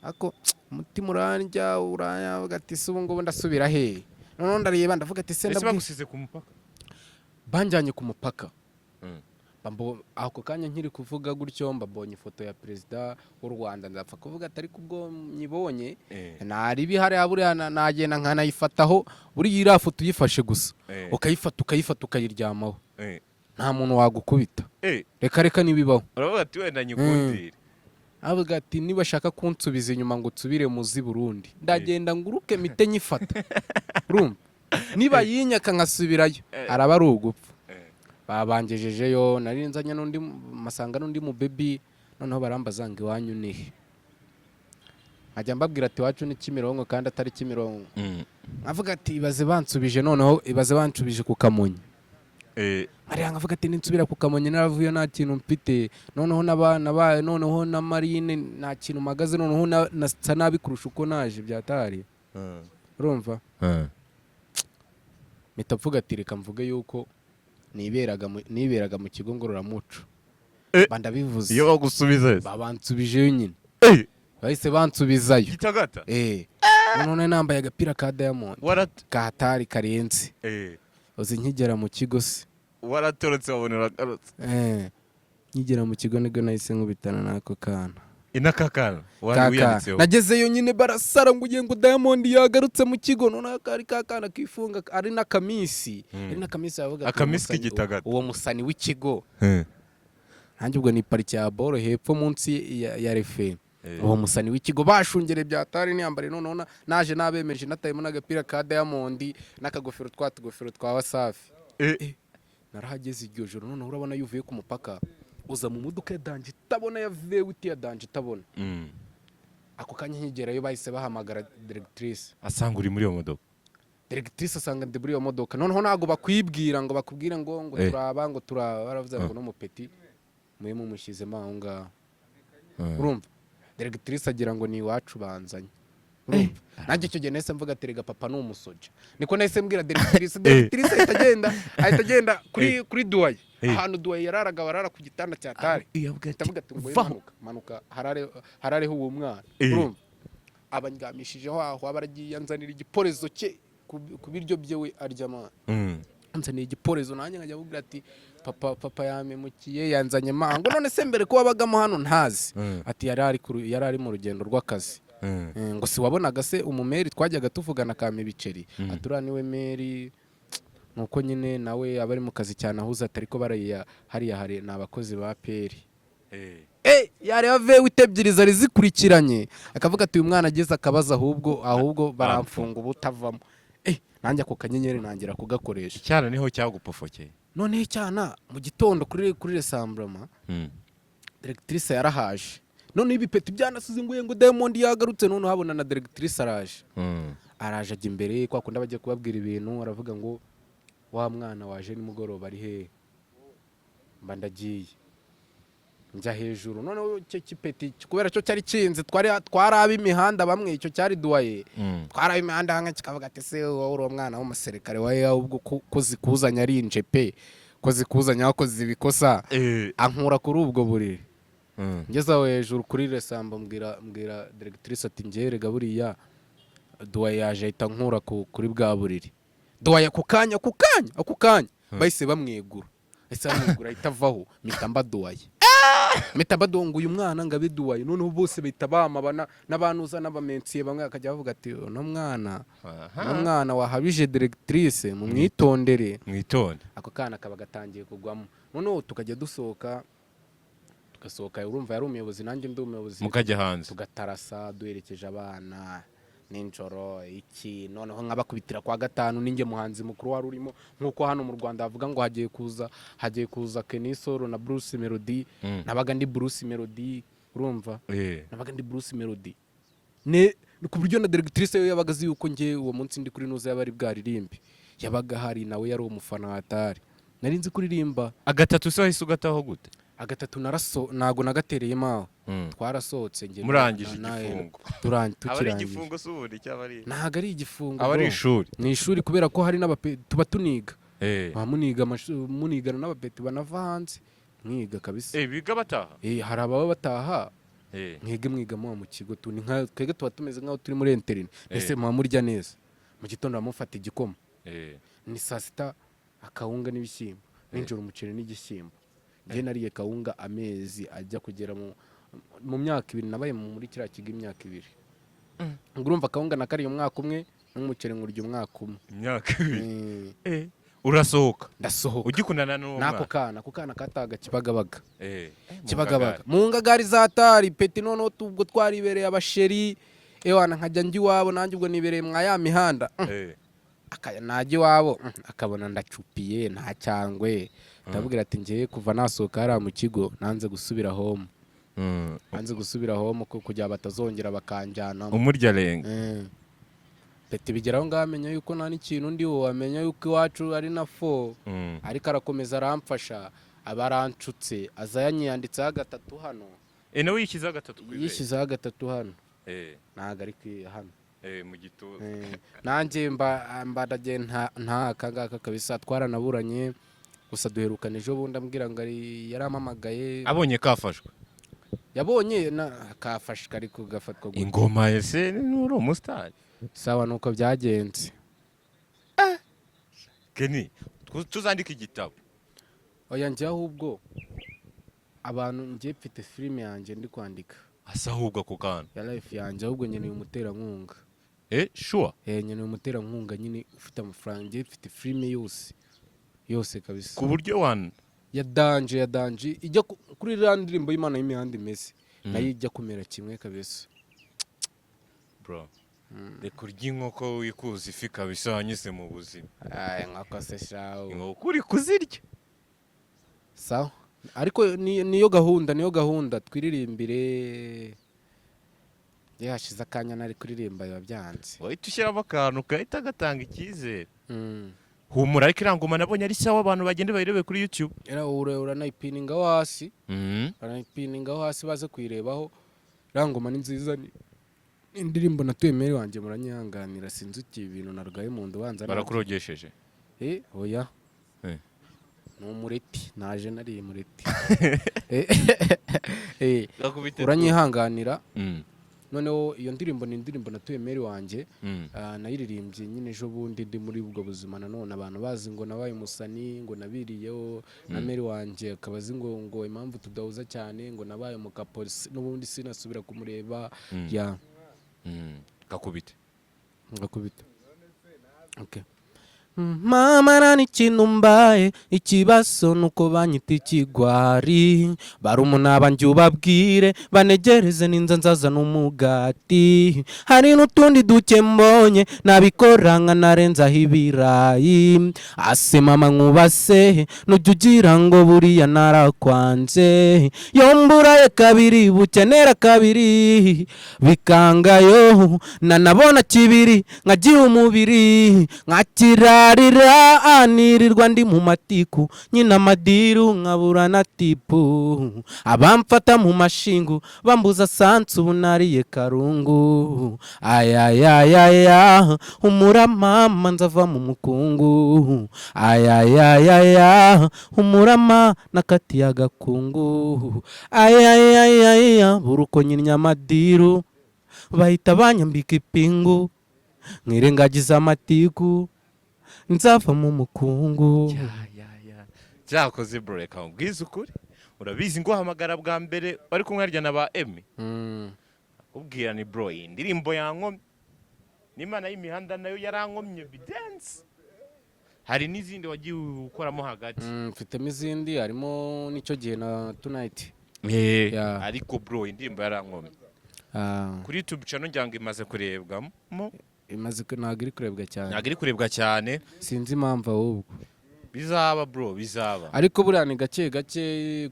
Ariko umutima urandya, uranya, avuga ati se ubu ngubu ndasubira hehe? Noneho ndareba, ndavuga ati se Ese ndabwi bagusize ku mupaka? Banjyanye ku mupaka. Ako kanya nkiri kuvuga gutyo, mbabonye ifoto ya perezida w'u Rwanda, ndapfa kuvuga ati ariko ubwo nyibonye naribi hariya buriya nagenda nkanayifataho. Buriya iriya foto uyifashe gusa, ukayifata, ukayifata, ukayiryamaho, nta muntu wagukubita. Reka reka, ntibibaho. Uravuga ati wenda nyikundire. Avuga ati nibashaka kunsubiza inyuma ngo nsubire muzi Burundi, ndagenda nguruke mite nyifata. Urumva, niba yinyaka nkasubirayo, araba ari ugupfa. Babangejejeyo, nari nzanye n'undi masanga n'undi mu baby. Noneho barambaza ngo iwanyu nihe? Nkajya mbabwira ati iwacu ni Kimironko, kandi atari Kimironko. Nkavuga ati ibaze bansubije, noneho ibaze bansubije ku Kamonyi. Hariya nkavuga ati ninsubira ku Kamonyi naravuye nta kintu mfite, noneho n'abana bayo, noneho na marine nta kintu mpagaze, noneho nasa nabi kurusha uko naje byatari. Urumva, mpita mvuga ati reka mvuge yuko niberaga mu kigo ngororamuco. Ba ndabivuze. Iyo bagusubiza se? Babansubijeyo nyine. Bahise bansubizayo. Gitagata. None nambaye agapira ka Diamond kahatari karenze. Uzi nkigera mu kigo se? Waratorotse wabona uragarutse. Nkigera mu kigo nibwo nahise nkubitana n'ako kana. Inakakana wari Kaka. wiyanditseho. Nagezeyo nyine barasara ngo ugiye ngo Diamond yagarutse mu kigo. Noneho kari kakana kifunga ari n'akamisi, ari n'akamisi, yavuga ati, Akamisi k'igitagata. Uwo musani w'ikigo. Nanjye ubwo ni parike ya boro hepfo munsi ya refe. Uwo musani w'ikigo bashungere byatari niyambare. Noneho naje nabemeje, natayemo n'agapira ka Diamond n'akagofero, twa tugofero twa Wasafi. Narahageze iryo joro. Noneho urabona iyo uvuye ku mupaka uza mu modoka ya danger itabona, ya V8 ya danger itabona. Ako kanya nkigerayo bahise bahamagara directrice. Asanga uri muri iyo modoka. Directrice asanga ndi muri iyo modoka. Noneho ntabwo bakwibwira ngo bakubwire ngo turaba, ngo turaba. Baravuze ngo n'umupeti mube mumushyizemo aho ngaho. Urumva, directrice agira ngo ni iwacu banzanye. Urumva, nanjye icyo gihe nahise mvuga ati rega papa ni umusoja. Niko nahise mbwira directrice. Directrice ahita agenda kuri doyen. Ahantu duwaye yararaga, barara ku gitanda cya tare. Yavuga ati, Ndavuga ati ngo "Vaho." Manuka, manuka, harare harareho uwo mwana. Urumva abandyamishijeho aho, aba aragiye anzanira igiporezo cye ku biryo bye we arya, man. Anzaniye igiporezo, nanjye nkajya mubwira ati: "Papa, papa yamemukiye, yanzanye mango." None se mbere ko wabagamo hano ntazi? Ati yari ari mu rugendo rw'akazi. Ngo si wabonaga se umumeri twajyaga tuvugana akampa ibiceri? Ati uriya niwe meri, nuko nyine nawe aba ari mu kazi cyane ahuze, ati ariko bariya hariya hari ni abakozi ba peri. Yareba V8 ebyiri zari zikurikiranye, akavuga ati: "Uyu mwana agize akabazo, ahubwo baramfunga ubutavamo." Nanjye ako kanyenyeri nangira kugakoresha. Icyana niho cyagupofokeye. Noneho icyana mu gitondo kuri rassemblement, directrice yarahaje. Noneho ibipeti byanasize ngo Diamond yagarutse. Noneho habona na directrice araje. Araje ajya imbere kwa kundi bagiye kubabwira ibintu, aravuga ngo: "Wa mwana waje nimugoroba ari hehe?" Mba ndagiye njya hejuru. Noneho icyo kipeti kubera cyo cyari kinze, twari ab'imihanda bamwe, icyo cyari duwaye, twari ab'imihanda hamwe, kikavuga ati: "Se wowe uri umwana w'umusirikare wawe, ahubwo ko zikuzanye ari injepe, ko zikuzanye wakoze ibikosa." Ankura kuri ubwo buriri. Ngeze aho hejuru kuri rassemblement, mbwira directrice ati: "Njye buriya duwaye yaje ahita nkura kuri bwa buriri." Duwaye ako kanya, ako kanya, ako kanya bahise bamwegura, bahise bamwegura, ahita avaho, mpita mba duwaye, mpita mba duwaye, ngo uyu mwana ngo abe duwaye. Noneho bose bahita bamaba n'abantuza n'abamensiye, bamwe bakajya bavuga ati: "Uno mwana, uno mwana wahabije directrice, mumwitondere." Mwitonde. Ako kana kaba gatangiye kugwamo. Noneho tukajya dusohoka, tugasohoka, urumva yari umuyobozi, nanjye ndi umuyobozi. Mukajya hanze. Tugatarasa duherekeje abana nijoro iki. Noneho nkabakubitira kwa gatanu, ninjye muhanzi mukuru wari urimo, nk'uko hano mu Rwanda bavuga ngo hagiye kuza Kenny Solo na Bruce Melody. Nabaga ndi Bruce Melody, urumva? Nabaga ndi Bruce Melody ne ku buryo na directrice yo yabaga azi yuko njye uwo munsi ndi kuri nuza yaba ari bwaririmbe, yabaga hari nawe yari umufana wa Atari, nari nzi kuririmba. Agatatu se wahise ugataho gute? Agatatu naraso ntago nagatereyemo aho. Twarasohotse njye Murangije igifungo. Aba ari Tukirangije. igifungo se ubundi cyaba ari Ntago ari igifungo, Aba ari bro. ishuri. Ni ishuri kubera ko hari n'abape tuba tuniga. Muba muniga munigana n'abapeti banava hanze, mwiga kabisa. Biga bataha. Hari ababa bataha. Mwige mwiga muba mu kigo tu ni nka twebwe tuba tumeze nk'aho turi muri internat mbese. Muba murya neza, mu gitondo mufata igikoma, ni saa sita akawunga n'ibishyimbo, nijoro umuceri n'igishyimbo. Njye nariye kawunga amezi ajya kugera mu myaka 2 nabaye muri kiriya kigo, imyaka 2. Ngo urumva akawunga nakariye umwaka umwe, n'umuceri nkurya umwaka umwe. Imyaka 2. Urasohoka. Ndasohoka. Ugikundana n'uwo N'ako mwana. kana, ako kana kataga Kibagabaga. Mu Kibagabaga. ngagari. Mu ngagari za tari peti. Noneho ubwo twaribereye abasheri, ewana nkajya njya iwabo, nanjye ubwo nibereye mwa ya mihanda. Akaya najya iwabo, akabona ndacupiye nta cyangwe. Ndabwira ati: "Ngiye kuva nasohoka hariya mu kigo, nanze gusubira home." Nanze gusubira home kugira batazongera bakanjyanamo. Umurya renga. Peti bigeraho ngaho amenya yuko nta n'ikintu ndiho, amenya yuko iwacu ari na fo. Ariko arakomeza aramfasha, aba aranshutse, aza yanyiyanditseho gatatu hano. Nawe yishyizeho gatatu ku ibere. Yishyizeho gatatu hano. Ntabwo ari hano. Mu gituza. Nanjye mba ndagiye nta aka ngaka kabisa. Twaranaburanye gusa, duherukana ejo bundi, ambwira ngo yarampamagaye. Abonye kafashwe. Yabonye na kafashwe, ariko gafatwa gute? Ingoma ese uri umusitari. Sawa, nuko byagenze. Kenny, tuzandike igitabo. Oya, njye ahubwo abantu, njye mfite filime yanjye ndi kwandika. Asa ahubwo ako kantu. Ya life yanjye, ahubwo nkeneye umuterankunga. Sure. Nkeneye umuterankunga nyine ufite amafaranga. Njye mfite filime yose yose kabisa. Ku buryo wana Ya danger, ya danger, ijya kuri iriya ndirimbo y'Imana y'imihanda imeze, nayo ijya kumera kimwe kabisa. Bro, reka urye inkoko wikuza ifi kabisa, wanyuze mu buzima. Ay, inkoko se shawu? Inkoko uri kuzirya. Sawa, ariko niyo gahunda, niyo gahunda, twiririmbire. Iyo hashize akanya nari kuririmba biba byanze. Wahita ushyiramo akantu gahita gatanga icyizere. Humura, ariko iriya ngoma nabonye ari sawa, abantu bagende bayirebe kuri YouTube. Era uranayipiningaho hasi, uranayipiningaho hasi baze kuyirebaho. Iriya ngoma ni nziza, ni indirimbo natuye mere wanjye, muranyihanganira, sinzi uti ibintu narwaye mu nda ubanza Barakurogesheje. Oya. Ni umureti, naje nariye umureti. Gakubite. Uranyihanganira. Noneho iyo ndirimbo ni indirimbo natuye meri wanjye. Nayiririmbye nyine ejo bundi ndi muri ubwo buzima. Nanone abantu bazi ngo nabaye umusani, ngo nabiriyeho na meri wanjye, akaba azi ngo impamvu tudahuza cyane ngo nabaye umukapolisi, n'ubundi sinasubira kumureba ya. Gakubite. Ngakubita. Okay. Mama, nta n'ikintu mbaye, ikibazo nuko banyita ikigwari. Barumuna banjye ubabwire banegereze, ninza nzaza n'umugati, hari n'utundi duke mbonye nabikora nkanarenzaho ibirayi. Ase mama, nkubase, nujya ugira ngo buriya narakwanze? Yomburaye kabiri bukenera kabiri bikangayo, nanabona kibiri nkagira umubiri nkakirarira, anirirwa ndi mu matiku nyina amadiru nkabura na tipu, abamfata mu mashingu bambuza sansi, ubu nariye karungu. Ayayayaya, humura mama, nzava mu mukungu. Ayayayaya, humura nakatiye agakungu. Ayayayaya, buri uko nyinnye amadiru bahita banyambika ipingu, nkirengagiza amatiku, nzava mu mukungu. Cyakoze bro, reka nkubwize ukuri, urabizi nguhamagara bwa mbere bari kumwe harya na ba Emi, kubwira ni bro, iyi ndirimbo yankomye n'Imana y'imihanda nayo yarankomye bidense. Hari n'izindi wagiye ukoramo hagati? Mfitemo izindi, harimo n'icyo gihe na Tonight. Yeah. Ariko bro, indirimbo yarankomye. Kuri YouTube channel ngira ngo imaze kurebwamo. Imaze ntabwo iri kurebwa cyane. Ntabwo iri kurebwa cyane. Sinzi impamvu ahubwo. Bizaba bro, bizaba. Ariko buriya ni gake gake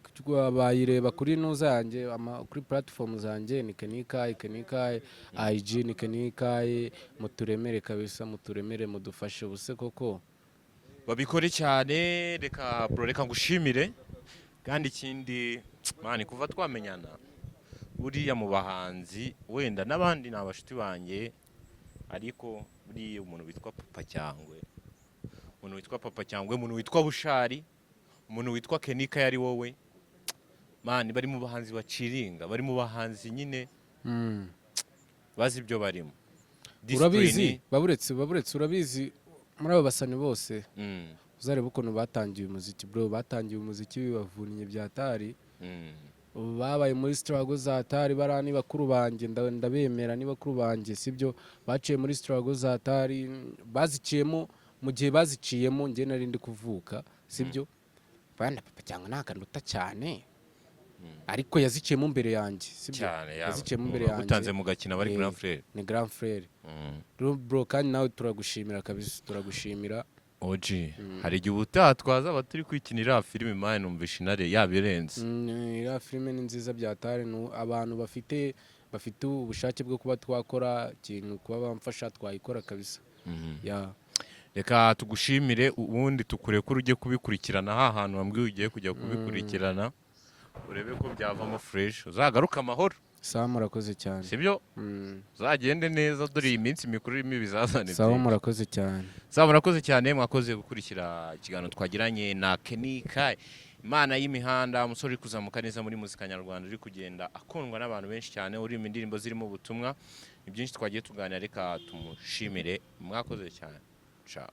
bayireba kuri nuza yanjye, kuri platform zanjye ni Kenny Kai, Kenny Kai IG ni Kenny Kai. Muturemere kabisa, muturemere, mudufashe ubuse koko. Babikore cyane. Reka bro, reka ngushimire. Kandi ikindi man, kuva twamenyana, buriya mu bahanzi wenda n'abandi ni abashuti banjye, ariko buriya umuntu witwa Papa Cyangwe, umuntu witwa Papa Cyangwe, umuntu witwa Bushari, umuntu witwa Kenny Kai, ari wowe man, bari mu bahanzi baciringa, bari mu bahanzi nyine bazi ibyo barimo. Urabizi. Discipline. Baburetse, urabizi, muri abo basani bose uzareba ukuntu batangiye umuziki bro, batangiye umuziki bibavunnye byatari. Ubu babaye muri struggle za tari bariya ni bakuru banjye, ndabemera, ni bakuru banjye, sibyo? Baciye muri struggle za tari, baziciyemo. Mu gihe baziciyemo njye nari ndi kuvuka, sibyo? Bana Papa cyangwa ntakanduta cyane, ariko yaziciyemo mbere yanjye, sibyo? Cyane yaba Yaziciyemo mbere yanjye. Utanze mu gakina bari grand frère. Ni grand frère. Rero bro, kandi nawe turagushimira kabisa, turagushimira. OG, hari igihe ubutaha twazaba turi kwikinira filime man, numvisha intare yabirenze. Iriya filime ni nziza byatari. Abantu bafite ubushake bwo kuba twakora ikintu, kuba bamfasha, twayikora kabisa ya. Reka tugushimire, ubundi tukurekure ujye kubikurikirana ha hantu wambwiye ugiye kujya kubikurikirana, urebe ko byavamo fresh, uzagaruke amahoro. Sawa, murakoze cyane. Sibyo? Uzagende neza, dore iyi minsi mikuru irimo ibizazane Sawa. byinshi. Murakoze cyane. Sawa, murakoze cyane, mwakoze gukurikira ikiganiro twagiranye na Kenny Kai, Imana y'imihanda, umusore uri kuzamuka neza muri muzika nyarwanda, uri kugenda akundwa n'abantu benshi cyane, uri mu ndirimbo zirimo ubutumwa. Ni byinshi twagiye tuganira, reka tumushimire. Mwakoze cyane, ciao.